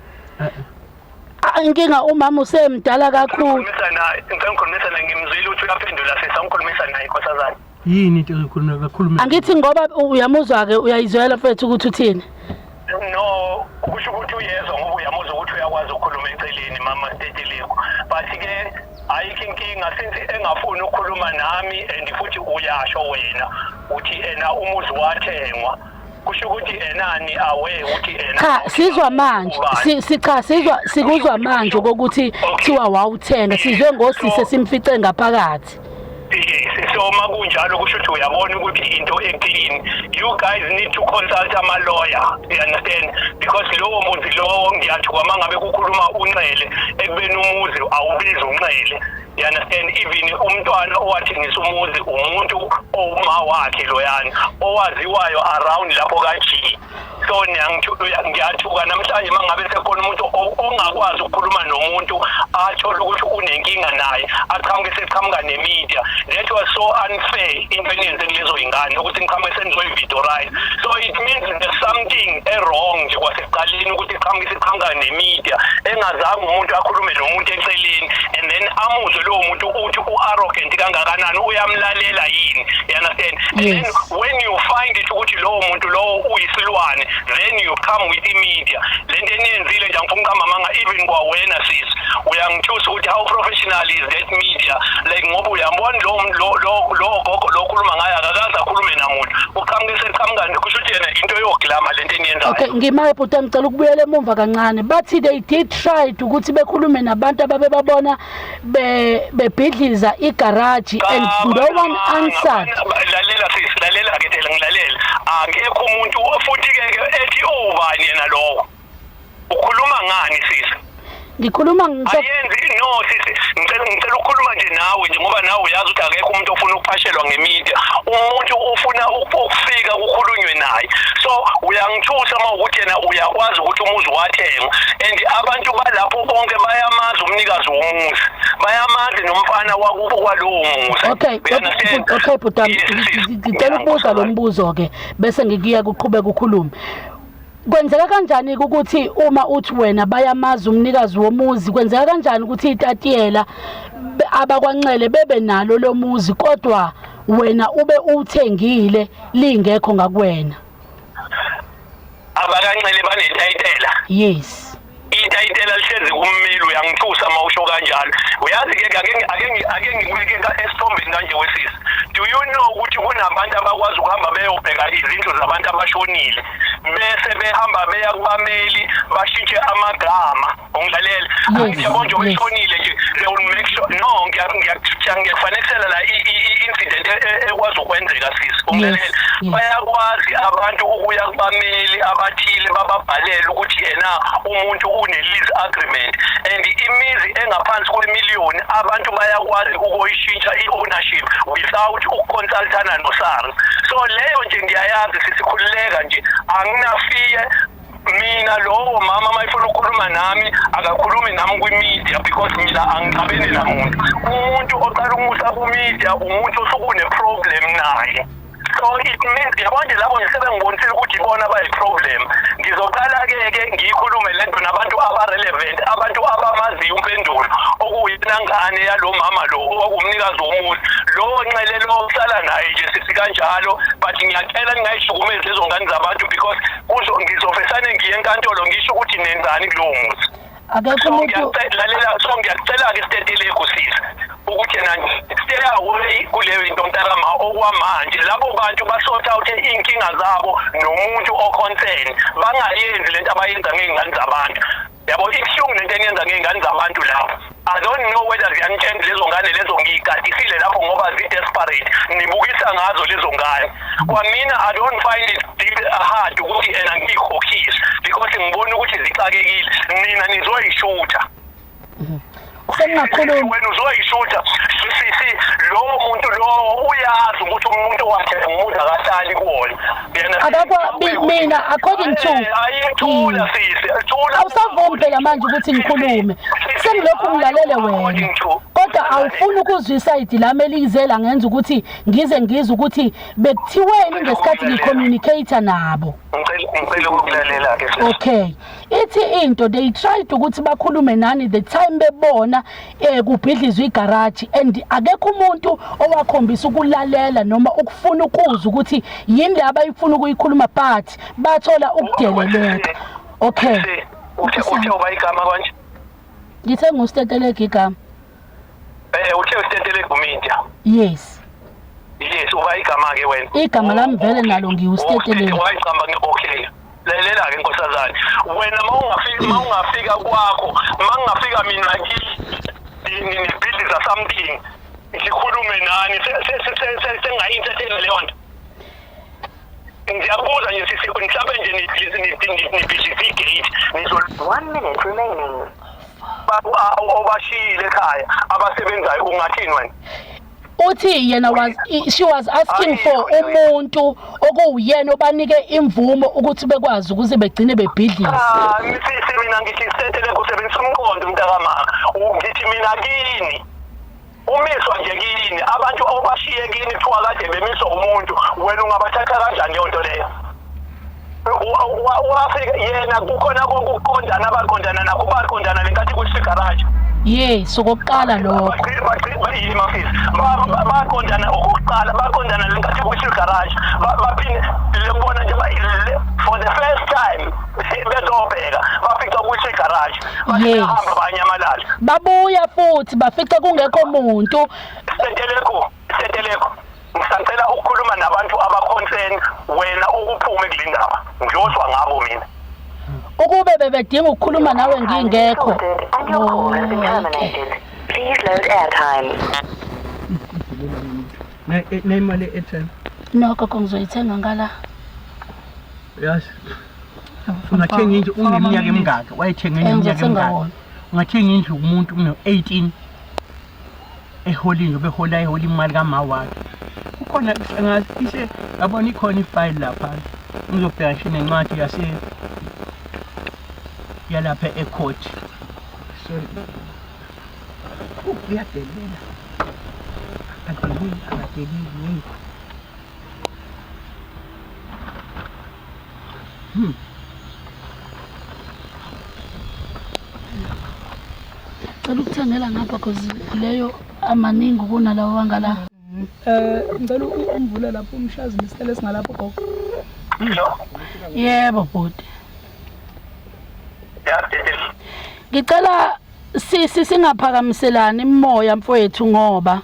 [SPEAKER 1] Inkinga umama usemdala kakhulu.
[SPEAKER 5] Ngikhulumisa naye, ngicela ngikhulumisa naye, ngimzwile ukuthi uyaphendula sisi, angikhulumisa naye nkosazana.
[SPEAKER 3] Yini into ekhuluma kakhuluma?
[SPEAKER 1] Angithi ngoba uyamuzwa ke, uyayizwela mfethu ukuthi uthini?
[SPEAKER 5] No, Kusho ukuthi uyezwa ngoba uyamuzwa ukuthi uyakwazi ukukhuluma eceleni, mama Stetelegu. But-ke ayikho inkinga since engafuni ukukhuluma nami, and futhi uyasho wena uthi ena umuzi wathengwa, kusho ukuthi enani awe ukuthi ena.
[SPEAKER 1] Cha, sizwa manje, cha, sizwa, sikuzwa manje kokuthi kuthiwa wawuthenga, sizwe ngosise simfice ngaphakathi.
[SPEAKER 5] Yes, so uma kunjalo kusho ukuthi uyabona ukuthi into e-clean. You guys need to consult ama-lawyer, you understand, because lowo muzi lowo, ngiyathuka uma ngabe kukhuluma uNxele ekubeni umuzi awubizi uNxele, you understand? Even umntwana owathengisa umuzi, umuntu owuma wakhe loyana owaziwayo around lapho ka-G. So ngiyathuka namhlanje uma ngabe sekhona umuntu ongakwazi ukukhuluma nomuntu athole ukuthi unenkinga naye, aqhamuke seqhamuka ne-media. That was so unfair into eniyenze kulezo yingane, ukuthi niqhamuke senizoyi-videorize. So it means there's something e-wrong nje kwasekuqaleni ukuthi iqhamuke isiqhamuka ne-media, engazange umuntu akhulume nomuntu eceleni and then amuzwe lowo muntu uthi u-arrogant kangakanani, uyamlalela yini, you understand? And then when you find it ukuthi lowo muntu lowo uyisilwane, then you come with i-media. Lento eniyenzile nje, angifuni ukuqamba amanga, even kwawena sis uyangithusa ukuthi how professional is that media, like, ngoba uyambona lo lo lo gogo lo okhuluma ngayo akakaze akhulume namuntu, uqhamuke seqhamuka, kusho ukuthi yena into yoglama lento eniyenzayo.
[SPEAKER 1] Okay, ngimaye bhuti, ngicela ukubuyela emumva kancane. Bathi they did try ukuthi bekhulume nabantu ababebabona bebhidliza igaraji and no one answered.
[SPEAKER 5] Lalela sisi, lalela ke phela, ngilalela. Akekho umuntu futhi-ke ethi owubani yena lowo, ukhuluma ngani sisi?
[SPEAKER 1] Ngikhuluma
[SPEAKER 5] Ayenzi, no sisi, ngicela ukukhuluma nje nawe nje, ngoba nawe uyazi ukuthi akekho umuntu ofuna ukuphashelwa ngemedia, umuntu ufuna ukufika kukhulunywe naye. So uyangithusa uma ukuthi yena uyakwazi ukuthi umuzi wathengwa, and abantu balapho bonke bayamazi umnikazi womuzi, bayamazi nomfana wakubo kwalowo muzi.
[SPEAKER 1] Okay.
[SPEAKER 5] You understand?
[SPEAKER 1] Okay bhuti wami,
[SPEAKER 5] Yes, sis.
[SPEAKER 1] ngicela ukubuza lo mbuzo ke bese ngikuya kuqhubeka ukhulume. Kwenzeka kanjani ukuthi uma uthi wena bayamazi umnikazi womuzi, kwenzeka kanjani ukuthi itatiyela abakwaNxele bebe nalo lo muzi, kodwa wena ube uthengile lingekho ngakuwena?
[SPEAKER 5] AbakaNxele banetayitela?
[SPEAKER 1] Yes.
[SPEAKER 5] Itayitela lihlezi kummeli. Uyangithusa uma usho kanjalo. Uyazi-ke, ake ngikubeke esithombeni kanje wesisi. Do you know ukuthi kunabantu abakwazi ukuhamba beyobheka izindlu zabantu abashonile, bese behamba beya kubameli bashintshe amagama? Ungilalela?
[SPEAKER 1] Yes.
[SPEAKER 5] Yabo nje,
[SPEAKER 1] Yes.
[SPEAKER 5] eshonile nje, they will make sure. No, ngiyakufanekisela la i-incident ekwazi ukwenzeka sisi, ungilalela?
[SPEAKER 1] Yes.
[SPEAKER 5] Bayakwazi abantu ukuya kubameli abathile bababhalele ukuthi yena umuntu une-lease agreement, and imizi engaphansi kwemiliyoni abantu bayakwazi ukuyishintsha i-ownership without ukuconsultana no-SARS. So leyo nje ngiyayazi, sisikhululeka nje, anginafiye mina. Lowo mama uma efuna ukukhuluma nami, akakhulumi nami kwi-media, because mina angixabene namuntu. Umuntu oqala ukumusa ku-media umuntu osuke une-problem naye. So it means, yabo nje, labo nje sebengibonisile ukuthi ibona abayi-problem. Ngizoqala-ke ke ngiyikhulume le nto nabantu aba-relevant, abantu abamaziyo umpendulo, okuyina ngane yalo mama lo okumnikazi womuzi lo Nxele lo ohlala naye nje sisi kanjalo. But ngiyacela ningayihlukumezi lezo ngane zabantu, because kuzo ngizofesane ngiye enkantolo ngisho ukuthi nenzani kulowo muzi.
[SPEAKER 1] Akekho
[SPEAKER 5] So
[SPEAKER 1] umuntu.
[SPEAKER 5] Lalela, so ngiyakucela-ke Stetelegu sisi ukuthi yena stay away kuleyo into mntakama. Okwamanje labo bantu basort out iy'nkinga zabo nomuntu o-concern, bangayenzi lento abayenza ngey'ngane zabantu. Yabo, ibuhlungu lento eniyenza ngey'ngane zabantu lapho. I don't know whether ziyanitshela lezo ngane lezo ngiyigadisile lapho ngoba zi-desperate, nibukisa ngazo lezo ngane. Kwamina I don't find it hard ukuthi ena ngiyikhokhise, because ngibona ukuthi zixakekile. Nina nizoyishutha.
[SPEAKER 1] Sengingakhuluma.
[SPEAKER 5] Wena uzoyishutha sisi. Lowo muntu lowo uyazi ukuthi umuntu wakhe ngumuntu akahlali kuwona. Yena
[SPEAKER 1] Mina according to
[SPEAKER 5] Ayithula sisi, thula.
[SPEAKER 1] Awusavumi phela manje ukuthi ngikhulume, sengilokhu ngilalele wena, kodwa awufuni ukuzwa isayidi lami elizela ngenza ukuthi ngize ngizwe ukuthi bekuthiweni ngesikhathi ngicommunicate nabo.
[SPEAKER 5] Ngicela ukulalela ke sisi.
[SPEAKER 1] Okay, ithi into, they tried ukuthi bakhulume nani the time bebona kubhidlizwa igaraji, and akekho umuntu owakhombisa ukulalela noma ukufuna ukuzwa ukuthi yini le abayifuna ukuyikhuluma, but bathola ukudeleleka. Okay.
[SPEAKER 5] Uthe uba igama kanje?
[SPEAKER 1] Ngithe nguStetelegu igama.
[SPEAKER 5] Uthe uStetelegu media.
[SPEAKER 1] Yes.
[SPEAKER 5] Yes, uba igama ke wena.
[SPEAKER 1] Igama lami vele nalo ngiwuStetelegu.
[SPEAKER 5] Wayigamba okay. Lalela ke nkosazana. Wena mawungafika kwakho, mangafika mina ngibhidliza something. Ngikhulume nani sengayi-entertain leyo nto. Ngiyabuza nje sisi, mhlawumbe nje nibhidliza igate.
[SPEAKER 6] 1 minute remaining.
[SPEAKER 5] Obashiyile ekhaya abasebenzayo ungathini wena?
[SPEAKER 1] Uthi yena was she was asking for umuntu okuwuyena obanike imvumo ukuthi bekwazi ukuze begcine bebhidliza.
[SPEAKER 5] Sisi mina ngithi sentele kusebenzisa umqondo mntakamama. Ngithi mina kini umiswa nje kini abantu obashiye kini kuthiwa kade bemiswa umuntu, wena ungabathatha kanjani leyo nto leyo? Wafika yena kukhona konke ukuqondana abaqondana nakho, baqondana lenkathi kusigaraji.
[SPEAKER 1] Yes, okokuqala lokho.
[SPEAKER 5] Baqondana okokuqala, baqondana lenkathi kusigaraji. Baphinde lebona nje for the first time bezobheka bafica kusigaraji. Bahamba banyamalala.
[SPEAKER 1] Babuya futhi bafica kungekho muntu.
[SPEAKER 5] Senteleko. Ngisacela ukukhuluma nabantu abaconcern wena ukuphume kule ndaba. Ngiyozwa ngabo mina.
[SPEAKER 1] Ukube bebedinga ukukhuluma nawe ngingekho.
[SPEAKER 6] Please load airtime.
[SPEAKER 3] Nemali airtime.
[SPEAKER 1] No gogo ngizoyithenga ngala.
[SPEAKER 3] Yazi. Ungathenga indlu uneminyaka emingaki? Wayethenga iminyaka emingaki? Ungathenga indlu umuntu une-18 eholini behola ehola imali kama wakhe. Kukhona ngathi ise yabona ikhona ifile lapha. Ngizobheka nje nencwadi yase yalapha ecourt. Sorry. Uyadelela. Akadeleli.
[SPEAKER 1] Cela ukuthengela ngapha cause leyo amaningi kunalawo wangala.
[SPEAKER 7] Ngicela umvula lapho umshazi nesicelo esingalapho gogo.
[SPEAKER 1] Yebo bhuti. Ngicela sisi singaphakamiselani imoya mfowethu ngoba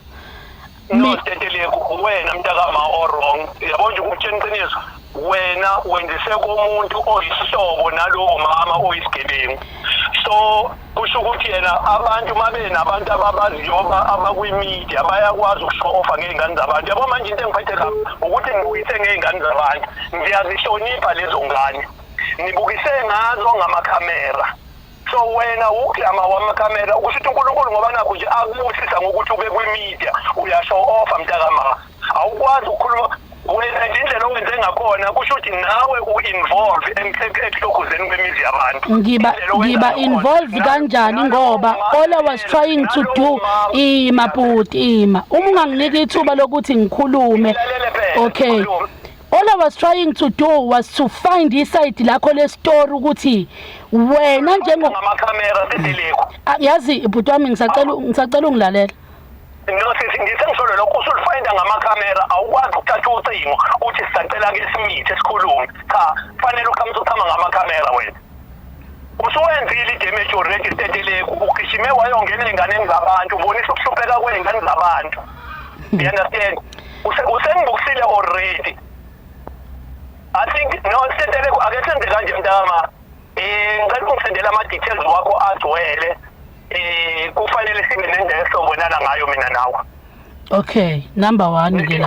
[SPEAKER 5] no Stetelegu wena mntakama o wrong. Yabo nje ukutshela iqiniso wena wenzise komuntu oyisihlobo nalowo mama oyisigebengu. So kusho ukuthi yena abantu mabe nabantu ababaziyo abakwi-media bayakwazi ukushow off ngey'ngane zabantu. Yabo manje into engiphethe kabi ukuthi ngibukise ngey'ngane zabantu. Ngiyazihlonipha lezo ngane. Nibukise ngazo ngamakhamera. So wena uklama wamakhamera ukusho ukuthi uNkulunkulu ngoba nakho nje akubusisa ngokuthi ube kwi-media uyashow off mntakama. Awukwazi ukukhuluma wena nje indlela owenze ngakhona kusho ukuthi nawe u-involve ekuhlokozeni kwemizi yabantu.
[SPEAKER 1] Ngiba involved kanjani ngoba all I was trying to do ima bhuti ima uma unganginika ithuba lokuthi ngikhulume. Okay. All I was trying to do was to find iside lakho le story ukuthi wena njengo
[SPEAKER 5] ngamakhamera Stetelegu.
[SPEAKER 1] Yazi bhuti wami ngisacela ungilalela.
[SPEAKER 5] No sisi ngisengisholo lokho usulifinda ngamakhamera awukwazi ukuthatha ucingo uthi sisacela ke simithe sikhulume. Cha, fanele uqhamuze uthama ngamakhamera wena. Usuwenzile i-damage already Stetelegu, ugijime wayongena ey'nganeni zabantu, ubonisa ukuhlupheka kwey'ngane zabantu. You understand? Usengibukisile already. I think no Stetelegu ake senze kanje mntama. Ngicela ungisendele ama-details wakho agcwele. Kufanele sibe nendlela esobonana ngayo mina nawe.
[SPEAKER 1] Okay, number 1 ke la.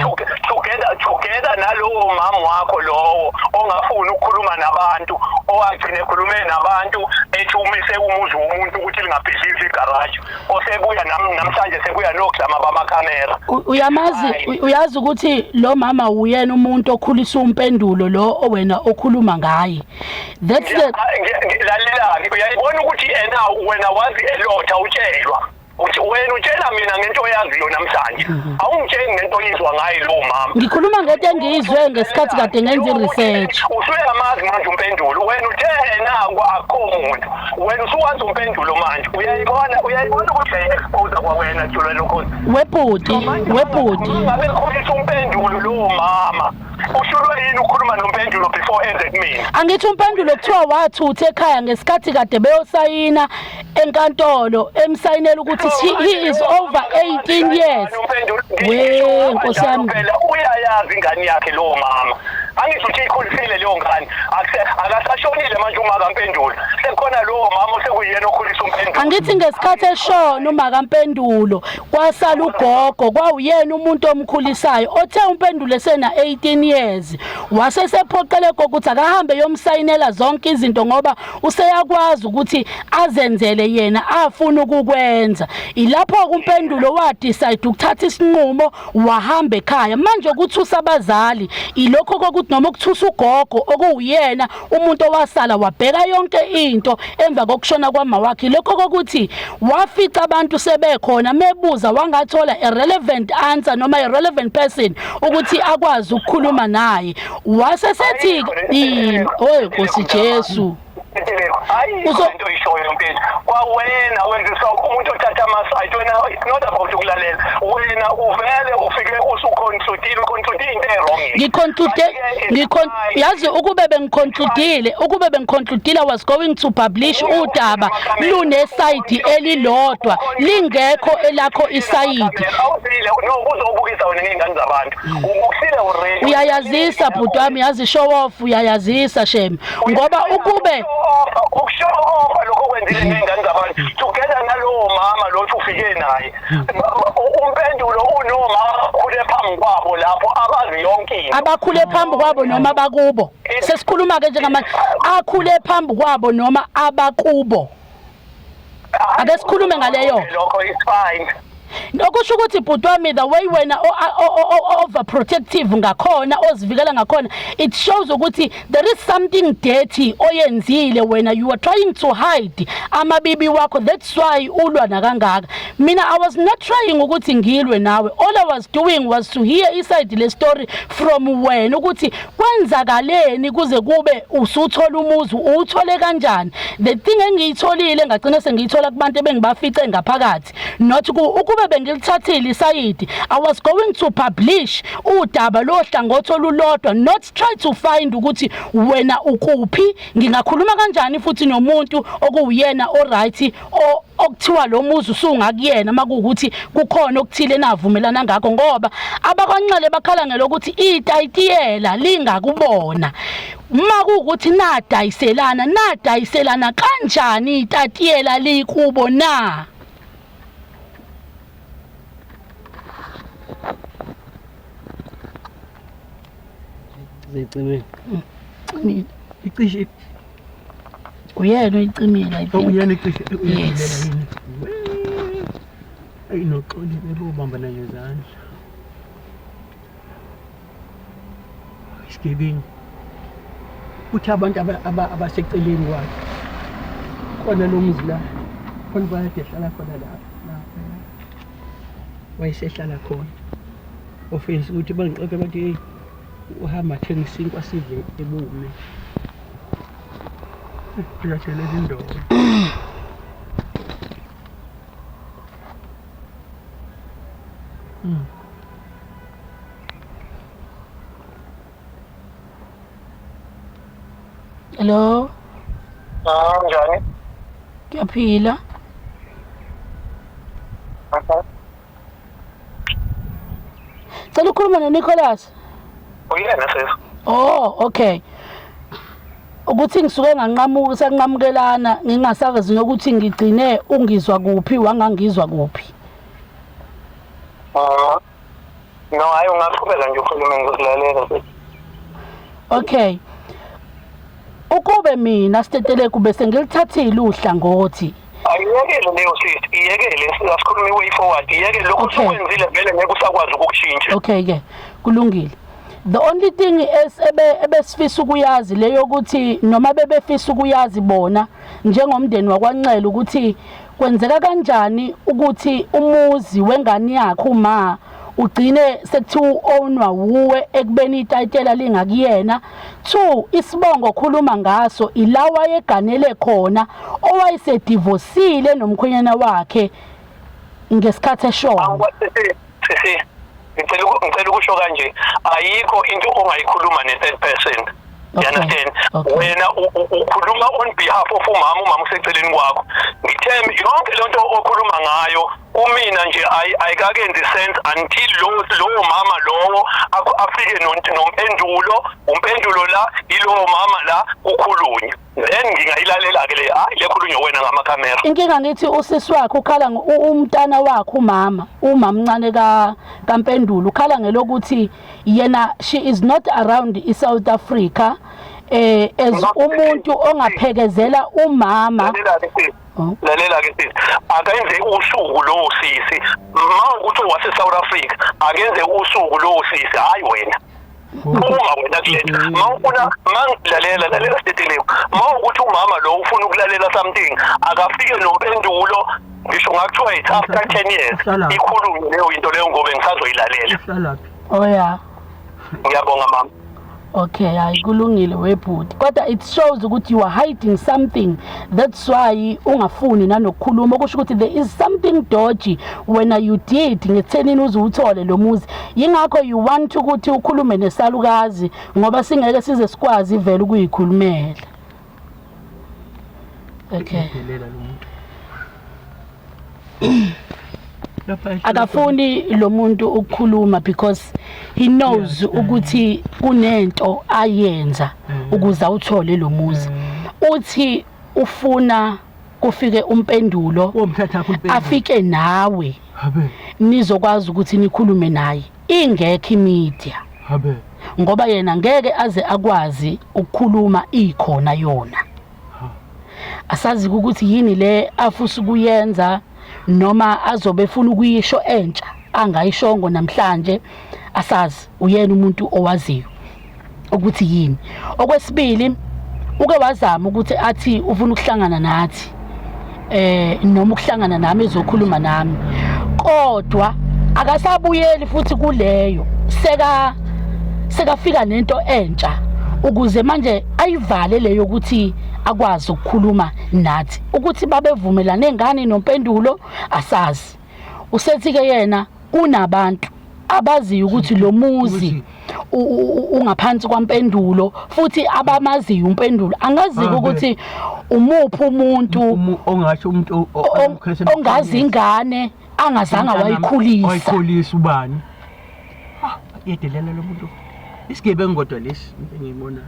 [SPEAKER 5] Together nalowo mama wakho lowo ongafuni ukukhuluma nabantu, owagcina ekhulume nabantu ethi umise umuzi womuntu ukuthi lingabhidlizi igaraji. Osebuya namhlanje sebuya noklama bamakhamera.
[SPEAKER 1] Uyamazi uyazi ukuthi lo mama uyena umuntu okhulisa umpendulo lo wena okhuluma ngaye. That's the
[SPEAKER 5] lalela uyayibona ukuthi ena wena wazi elotha utshelwa. Uthi wena utshela mina ngento oyaziyo namhlanje. Awungitsheli ngento oyizwa ngayo lo mama.
[SPEAKER 1] Ngikhuluma ngento engiyizwe ngesikhathi kade ngenza i-research.
[SPEAKER 5] Usuyamazi manje umpendulo. Wena uthe yena akho muntu. Wena usuwazi umpendulo manje. Uyayibona ukuthi uyayi-expose kwawena Jula lokho.
[SPEAKER 1] Webhuti.
[SPEAKER 5] Ngabe khulisa umpendulo lo mama. Uhlulwe yini ukukhuluma noMpendulo before enze kumina?
[SPEAKER 1] Angithi uMpendulo kuthiwa wathutha ekhaya ngesikhathi kade beyosayina enkantolo, emsayinela ukuthi he is over 18 years. We Nkosi yami.
[SPEAKER 5] Phela uyayazi ingane yakhe lowo mama. Angisho ukuthi ikhulisile leyo ngane. Akasashonile manje uma kaMpendulo. Sekukhona lowo mama osekuyena okhulisa uMpendulo.
[SPEAKER 1] Angithi ngesikhathi eshona uma kaMpendulo kwasala ugogo, kwawuyena umuntu omkhulisayo othe uMpendulo esena 18 years wase sephoqele gogo ukuthi akahambe yomsayinela zonke izinto ngoba useyakwazi ukuthi azenzele yena afuna ukukwenza. Ilapho uMpendulo wa decide ukuthatha isinqumo wahamba ekhaya. Manje ukuthusa abazali ilokho kokuthi noma ukuthusa ugogo okuwuyena umuntu owasala wabheka yonke into emva kokushona kwama wakhe, lokho kokuthi wafica abantu sebekhona, mebuza wangathola a relevant answer noma a relevant person ukuthi akwazi ukukhuluma naye, wase sethi oy Nkosi Jesu.
[SPEAKER 5] Ayikho into oyishoyo mfethu. Kwawena wenziswa umuntu othatha ama-side. Wena, it's not about ukulalela. Wena uvele ufike usuconcludile, uconclude into e-wrong.
[SPEAKER 1] Ngiconclude ngikhon yazi ukube bengiconcludile I was going to publish udaba lune side elilodwa, lingekho elakho isayidi.
[SPEAKER 5] Awuzile, no, uzobukisa wena ngey'ngane zabantu. Ubukisile already.
[SPEAKER 1] Uyayazisa bhuti wami, yazi, show off, uyayazisa shem, ngoba ukube
[SPEAKER 5] ukushow off lokho okwenzile ngey'ngane zabantu together nalowo mama lothi ufike naye uMpendulo, unomama khule phambi kwabo lapho abazi yonke into.
[SPEAKER 1] Abakhule phambi kwabo noma abakubo, sesikhuluma ke njengamanje, akhule phambi kwabo noma abakubo, ake sikhulume ngaleyo.
[SPEAKER 5] Lokho is fine.
[SPEAKER 1] Okusho ukuthi bhuti wami, the way wena overprotective ngakhona, ozivikela ngakhona, it shows ukuthi there is something dirty oyenzile wena. You are trying to hide amabibi wakho, that's why ulwa nakangaka. Mina I was not trying ukuthi ngilwe nawe. All I was doing was to hear iside le story from wena ukuthi kwenzakaleni kuze kube usuthola umuzi, uwuthole kanjani. The thing engiyitholile ngagcina sengiyithola kubantu ebengibafice ngaphakathi, not ku ukube bengilithathile isayidi, I was going to publish udaba lohlangothi olulodwa, not try to find ukuthi wena ukuphi, ngingakhuluma kanjani futhi nomuntu okuwuyena oright okuthiwa lo muzi usungakuyena, makuwukuthi kukhona okuthile navumelana ngakho, ngoba abakwaNxele bakhala ngelokuthi itayitiyela lingakubona. Uma kuwukuthi nadayiselana, nadayiselana kanjani itatiyela likubo na?
[SPEAKER 3] Zicimile.
[SPEAKER 1] Cimile.
[SPEAKER 3] Icishe.
[SPEAKER 1] Uyena uyicimile, I think.
[SPEAKER 3] Uyena icishe.
[SPEAKER 1] Yes.
[SPEAKER 3] Ayi, noxoli bebobambana ngezandla. Isigebengu. Uthi abantu abaseceleni kwakhe. Khona lo muzi la. Khona bayade ehlala khona la. Lapha. Wayesehlala khona. Ofisi ukuthi bangixoxe bathi hey, uhamba athenga isinkwa sidle ebume. Uyatshelela indoda.
[SPEAKER 1] Hello.
[SPEAKER 5] Ah, njani?
[SPEAKER 1] Kuyaphila.
[SPEAKER 5] Okay.
[SPEAKER 1] Cela ukukhuluma noNicholas.
[SPEAKER 5] Uyena sis.
[SPEAKER 1] Oh, okay. Ukuthi ngisuke nganqamuka, sanqamukelana, ngingasazi nokuthi ngigcine ungizwa kuphi, wangangizwa kuphi.
[SPEAKER 5] Ah. No, hayi, ungaqhubeka nje ukhulume, ngizokulalela sis.
[SPEAKER 1] Okay. Ukube mina Stetelegu bese ngilithathile uhlangothi.
[SPEAKER 5] Ayiyekele leyo sis, iyekele, asikhulume i-way forward. Iyekele lokho usukwenzile vele, ngeke usakwazi ukukushintsha.
[SPEAKER 1] Okay ke, kulungile. The only thing es ebe ebesifisa ukuyazi leyo ukuthi noma bebefisa ukuyazi bona njengomndeni wakwaNxele ukuthi kwenzeka kanjani ukuthi umuzi wengane yakhe uma ugcine sekuthiwa u-ownwa wuwe ekubeni itayitela lingakuyena. Two, isibongo khuluma ngaso ila wayeganele khona owayesedivosile nomkhwenyana wakhe ngesikhathi eshona.
[SPEAKER 5] Sisi, sisi. Ngicela ukusho kanje, ayikho into ongayikhuluma ne-third person. You understand? Wena ukhuluma on behalf of umama, umama useceleni kwakho. Ngithe yonke lento okhuluma ngayo kumina nje ayikakenzi sense until lowo mama lowo afike nompendulo, umpendulo la ilowo mama la kukhulunywa. Then ngingayilalela-ke le, hayi lekhulunywa wena ngamakhamera.
[SPEAKER 1] Inkinga ngithi usisi wakhe ukhala umntana wakhe umama, umamncane kaMpendulo ukhala ngelokuthi yena she is not around i-South Africa as umuntu ongaphekezela umama.
[SPEAKER 5] Lalela-ke sisi, akenze usuku lowo sisi, ma ukuthi wase-South Africa akenze usuku lowo sisi, hhayi wena. Uma wena kuletha mawufuna mangilalela lalela Steteleko, mawukuthi umama lo ufuna ukulalela something akafike nompendulo, ngisho ngakuthiwa it's after 10 years ikhulume leyo into leyo ngoba ngisazoyilalela.
[SPEAKER 1] Oh yeah.
[SPEAKER 5] Ngiyabonga mama.
[SPEAKER 1] Okay, hayi kulungile webhuti. Kodwa it shows ukuthi you are hiding something. That's why ungafuni nanokukhuluma, okusho ukuthi there is something dodgy when you did ngethenini uze uthole lo muzi. Yingakho you want ukuthi ukhulume nesalukazi ngoba singeke size sikwazi vele ukuyikhulumela. Okay. Akafuni lo muntu ukukhuluma because he knows ukuthi kunento ayenza ukuze awuthole lo muzi. Uthi ufuna kufike umpendulo, afike nawe nizokwazi ukuthi nikhulume naye ingekho imedia, ngoba yena ngeke aze akwazi ukukhuluma ikhona yona. Asazi ukuthi yini le afisa ukuyenza noma azobe efuna ukuyisho entsha angayishongo namhlanje, asazi, uyena umuntu owaziyo ukuthi yini. Okwesibili, uke wazama ukuthi athi ufuna ukuhlangana nathi noma ukuhlangana nami ezokhuluma nami, kodwa akasabuyeli futhi kuleyo, sekafika nento entsha ukuze manje ayivale leyo ukuthi akwazi ukukhuluma nathi. Ukuthi babevumelane ngani nompendulo asazi. Usethi ke yena kunabantu abaziyo ukuthi lo muzi ungaphansi kwampendulo, futhi abamaziyo umpendulo. Angazi ukuthi umuphi umuntu
[SPEAKER 3] ongasho umuntu
[SPEAKER 1] ongazi ingane angazange wayikhulisa.
[SPEAKER 3] Wayikhulisa ubani? Yedelela lo muntu. Isigebengu kodwa lesi engiyibonayo.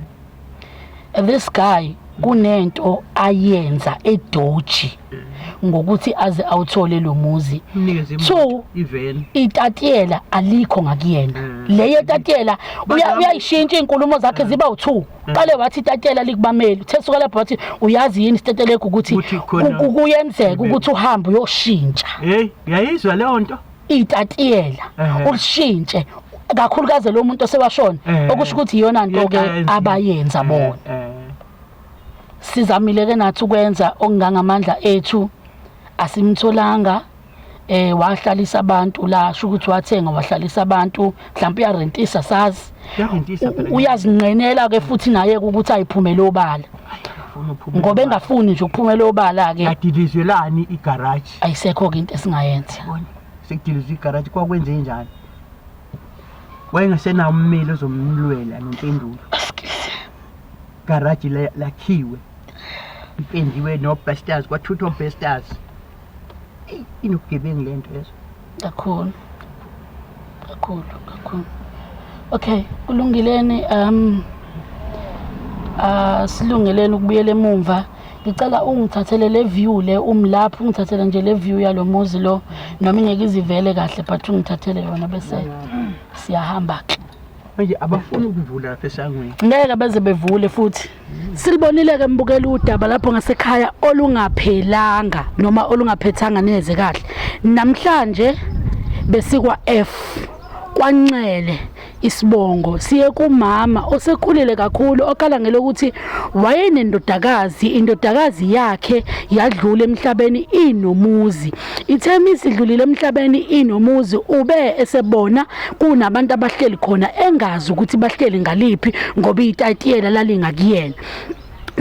[SPEAKER 1] This guy kunento ayenza edoji ngokuthi aze awuthole lo muzi. Two, itatiyela alikho ngakuyena. Leyo tatiyela uyayishintsha izinkulumo zakhe ziba u2. Qale wathi itatiyela likubameli, uthe suka lapho wathi uyazi yini Steteleko ukuthi kuyenzeka ukuthi uhambe uyoshintsha.
[SPEAKER 3] Hey, uyayizwa leyo nto?
[SPEAKER 1] Itatiyela ulishintshe kakhulukazi lo muntu osewashona, okusho ukuthi iyona nto ke abayenza bona. Sizamile ke nathi ukwenza okungangamandla ethu, asimtholanga. Wahlalisa abantu la, sho ukuthi wathenga wahlalisa abantu, mhlawumbe uyarentisa, sazi uyazinqenela ke futhi naye ukuthi ayiphumele obala, ngoba engafuni nje ukuphumela obala ke.
[SPEAKER 3] Adilizelani igarage?
[SPEAKER 1] Ayisekho ke into esingayenza.
[SPEAKER 3] Sekudilizwe igarage kwakwenze njani? Wayengasenawo ummeli ozomlwela nompendulo. Garage lakhiwe, ipendiwe no busters, kwathutha busters. Inobugebengu lento yezo.
[SPEAKER 1] Kakhulu. Kakhulu, kakhulu. Okay, kulungileni silungeleni ukubuyela emumva. Ngicela ungithathele le view le umlapho, ungithathele nje le view yalomuzi lo, noma ingeke izivele kahle but ungithathele yona bese siyahamba ke.
[SPEAKER 3] Manje abafuni ukuvula lapha esangweni.
[SPEAKER 1] Ngeke beze bevule futhi. Silibonile ke mbukela udaba lapho ngasekhaya olungaphelanga noma olungaphethanga neze kahle. Namhlanje besikwa F kwaNxele isibongo siye kumama osekhulile kakhulu okhala ngelokuthi wayenendodakazi, indodakazi yakhe yadlula emhlabeni inomuzi. Ithe misidlulile emhlabeni inomuzi, ube esebona kunabantu abahleli khona engazi ukuthi bahleli ngaliphi ngoba itatiyela lalingakuyena.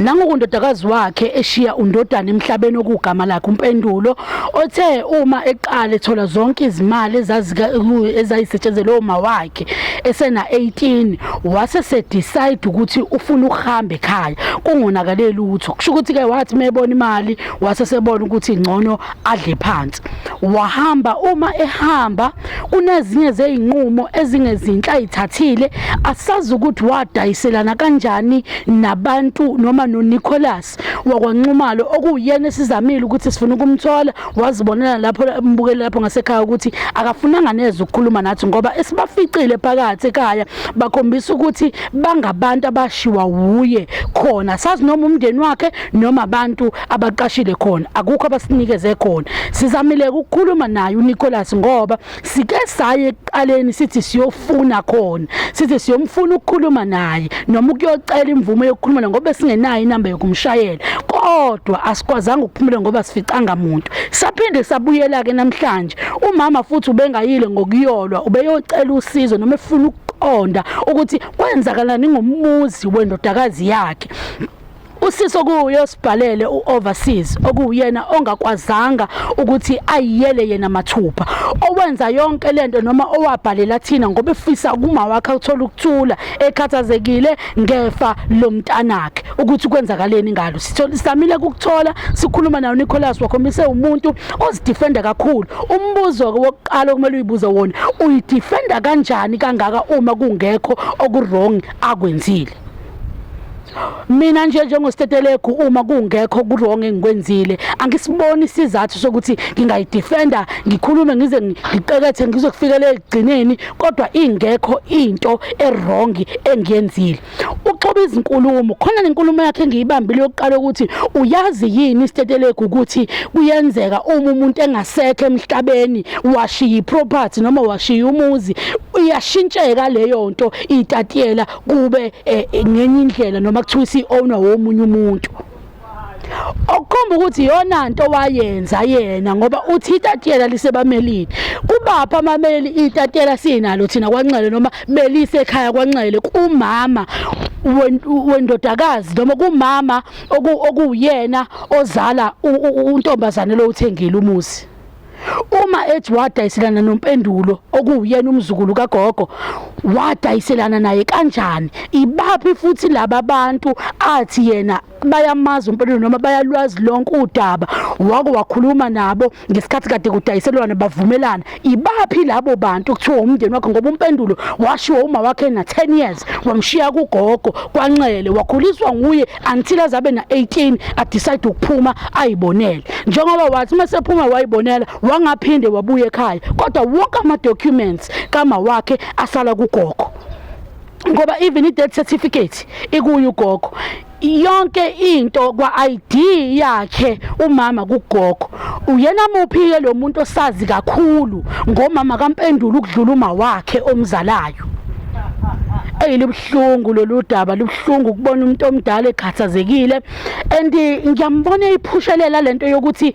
[SPEAKER 1] Nangokundodakazi wakhe eshiya undodana emhlabeni okugama lakhe uMpendulo othe uma eqala ethola zonke izimali ezayisetshenzelwe uma wakhe esena 18 wase se decide ukuthi ufuna ukuhamba ekhaya kungonakale lutho. Kusho ukuthi ke wathi mebona imali wase sebona ukuthi ngcono adle phansi, wahamba. Uma ehamba kunezinye zezinqumo ezingezinhle ayithathile, asazi ukuthi wadayiselana kanjani nabantu noma noNicholas wakwaNxumalo okuyena esizamile ukuthi sifuna ukumthola. Wazibonela lapho mbukeli lapho ngasekhaya ukuthi akafunanga neze ukukhuluma nathi ngoba esibaficile phakathi ekhaya bakhombisa ukuthi bangabantu abashiwa wuye khona, sazi noma umndeni wakhe noma abantu abaqashile khona, akukho abasinikeze khona. Sizamile ukukhuluma naye uNicholas ngoba sike saye ekuqaleni sithi siyofuna khona, sithi siyomfuna ukukhuluma naye noma ukuyocela imvume yokukhuluma naye ngoba singenayo inamba yokumshayela, kodwa asikwazanga ukuphumela ngoba sificanga muntu. Saphinde sabuyela ke namhlanje, umama futhi ubengayile ngokuyolwa, ubeyocela usizo noma efuna ukuqonda ukuthi kwenzakalani ngomuzi wendodakazi yakhe. Usiso kuyo sibhalele uoverseas okuwuyena ongakwazanga ukuthi ayiyele yena mathupha owenza yonke lento noma owabhalela thina ngoba efisa kuma wakhe uthola ukuthula ekhathazekile ngefa lomntanakhe ukuthi kwenzakaleni ngalo. Sithola samile ukuthola sikhuluma nayo Nicholas wakhombise umuntu ozidefenda kakhulu. Umbuzo ke wokuqala okumele uyibuze wona, uyidefenda kanjani kangaka uma kungekho okurong akwenzile? Mina nje njengoStetelegu uma kungekho kurong engikwenzile angisiboni isizathu sokuthi ngingayidefenda ngikhulume ngize ngiqekethe ngizokufikela ekugcineni kodwa ingekho into erong engiyenzile. Uxoba izinkulumo khona nenkulumo yakhe engiyibambile yokuqala ukuthi uyazi yini iStetelegu ukuthi kuyenzeka uma umuntu engasekho emhlabeni washiya iproperty noma washiya umuzi iyashintsheka leyo nto itatiyela kube ngenye indlela noma kuthiwa isi-owner womunye umuntu, okukhomba ukuthi iyona nto wayenza yena ngoba uthi itatiyela lisebamelini. Kubapha amameli itatiyela sinalo thina kwaNxele noma belise ekhaya kwaNxele kumama wendodakazi noma kumama okuwuyena ozala untombazane lo uthengile umuzi. Uma ethi wadayiselana noMpendulo okuwuyena umzukulu kagogo, wadayiselana naye kanjani? Ibaphi futhi laba bantu athi yena bayamazi uMpendulo noma bayalwazi lonke udaba, wake wakhuluma nabo ngesikhathi kade kudayiselwana bavumelana? Ibaphi labo bantu kuthiwa umndeni wakhe? Ngoba uMpendulo washiwa uma wakhe na 10 years, wamshiya kugogo kwaNxele, wakhuliswa nguye until azabe na 18 adecide ukuphuma ayibonele. Njengoba wathi uma sephuma wayibonela wangaphinde wabuya ekhaya, kodwa wonke ama documents kama wakhe asala kugogo ngoba even i-death certificate ikuye ugogo, yonke into kwa-ID yakhe umama kugogo. Uyena muphi-ke lo muntu osazi kakhulu ngomama kaMpendulo ukudlula uma wakhe omzalayo? Eyi, libuhlungu lolu daba, libuhlungu ukubona umuntu omdala ekhathazekile and ngiyambona eyiphushelela lento yokuthi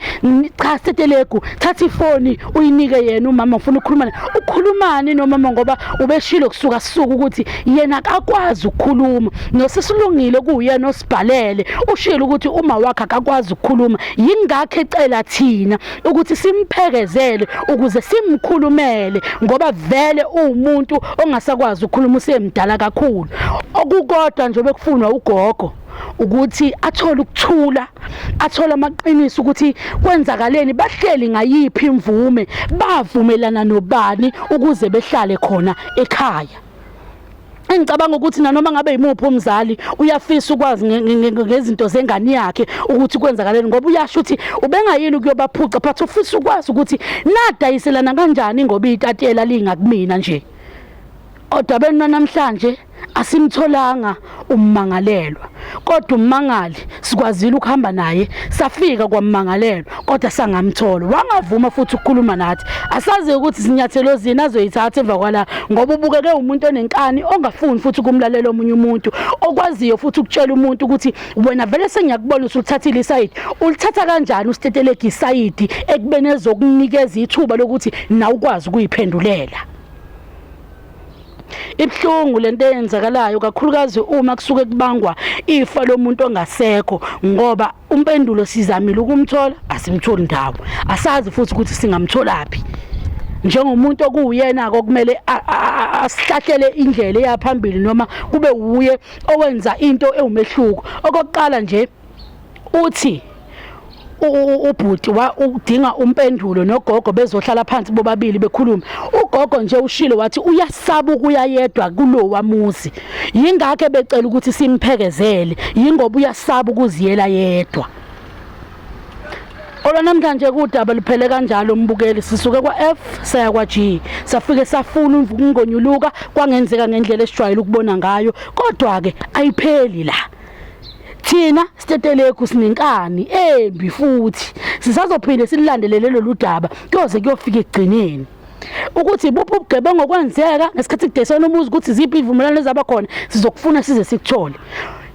[SPEAKER 1] cha Stetelegu, thatha ifoni uyinike yena umama, ufuna ukukhuluma. Ukhulumani nomama? Ngoba ubeshilo kusuka sisuka ukuthi yena akakwazi ukukhuluma. Nosisilungile kuwuyena osibhalele ushilo ukuthi uma wakhe akakwazi ukukhuluma, yingakho ecela thina ukuthi simphekezele ukuze simkhulumele ngoba vele uwumuntu ongasakwazi ukukhuluma, usemdala kakhulu. Okukodwa nje bekufunwa ugogo ukuthi athole ukuthula, athole amaqiniso ukuthi kwenzakaleni, bahleli ngayiphi imvume, bavumelana nobani ukuze behlale khona ekhaya. Engicabanga ukuthi nanoma ngabe yimuphi umzali uyafisa ukwazi ngezinto zengane yakhe ukuthi kwenzakaleni, ngoba uyasho ukuthi ubengayini ukuyobaphuca, but ufisa ukwazi ukuthi nadayiselana kanjani ngoba itatiyela lingakumina nje. Odabeni lwanamhlanje asimtholanga ummangalelwa, kodwa ummangali sikwazile ukuhamba naye safika kwammangalelwa, kodwa sangamthola, wangavuma futhi ukukhuluma nathi. Asazi ukuthi izinyathelo zini azoyithatha emva kwala ngoba ubukeke umuntu onenkani ongafuni futhi ukumlalela omunye umuntu, okwaziyo futhi ukutshela umuntu ukuthi wena vele sengiyakubona usulithathile isayidi. Ulithatha kanjani uStetelegi isayidi ekubeni ezokunikeza ithuba lokuthi nawe ukwazi ukuyiphendulela? Ibuhlungu lento eyenzakalayo kakhulukazi uma kusuke kubangwa ifa lomuntu ongasekho ngoba umpendulo sizamile ukumthola asimtholi ndawo. Asazi futhi ukuthi singamtholaphi. Njengomuntu okuwuyena-ke okumele asihlahlele indlela eya phambili noma kube wuye owenza into ewumehluko. Okokuqala nje uthi ubhuti udinga umpendulo nogogo bezohlala phansi bobabili bekhulume. Ugogo nje ushilo wathi uyasaba ukuya yedwa kulowa muzi, yingakho ebecela ukuthi simphekezele, yingoba uyasaba ukuziyela yedwa. Olwanamhlanje kudaba luphele kanjalo mbukeli, sisuke kwa-F saya kwa-G, safike safuna ukungonyuluka kwangenzeka ngendlela esijwayele ukubona ngayo, kodwa-ke ayipheli la. Thina Stetelegu sinenkani embi futhi sisazophinde silulandelele lolu daba kuyoze kuyofika ekugcineni. Ukuthi ibuphi ubugebengu okwenzeka ngesikhathi kudayisana umuzi, ukuthi ziphi izivumelwano ezaba khona, sizokufuna size sikuthole.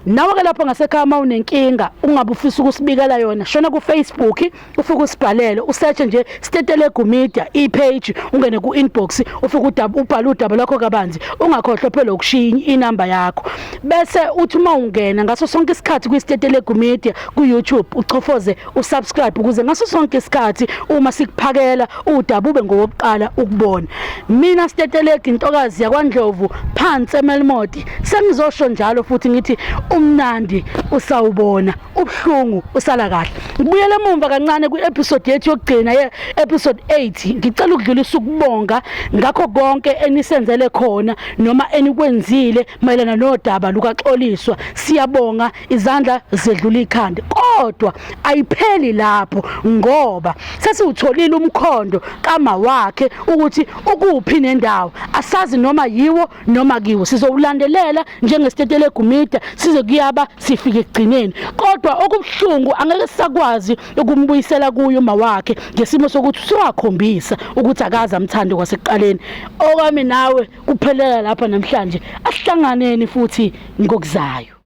[SPEAKER 1] Nawe-ke lapho ngasekhaya uma unenkinga ungabe ufisa ukusibikela yona, shona ku-Facebook ufike usibhalele, usearch nje Stetelegu Media i-page, ungene ku-inbox ufike ubhale udaba lwakho kabanzi, ungakhohlwa phela ukushiya inamba yakho. Bese uthi uma ungena ngaso sonke isikhathi kwi-Stetelegu Media ku-YouTube uchofoze usubscribe ukuze ngaso sonke isikhathi uma sikuphakela udaba ube ngowokuqala ukubona. Mina Stetelegu intokazi yakwaNdlovu phansi eMelmoti, sengizosho njalo futhi ngithi umnandi usawubona, ubuhlungu usala kahle. Ngibuyele emumva kancane kwi-episode yethu yokugcina ye-episode 8. Ngicela ukudlulisa ukubonga ngakho konke enisenzele khona noma enikwenzile mayelana nodaba lukaXoliswa. Siyabonga, izandla zedlula ikhanda. Kodwa ayipheli lapho ngoba sesiwutholile umkhondo kama wakhe ukuthi ukuphi nendawo. Asazi noma yiwo noma kiwo, sizowulandelela njengeStetelegu Media size kuyaba sifike ekugcineni. Kodwa okubuhlungu angeke sisakwazi ukumbuyisela kuye uma wakhe ngesimo sokuthi usewakhombisa ukuthi akaze amthande kwasekuqaleni. Okwami nawe kuphelela lapha namhlanje, asihlanganeni futhi ngokuzayo.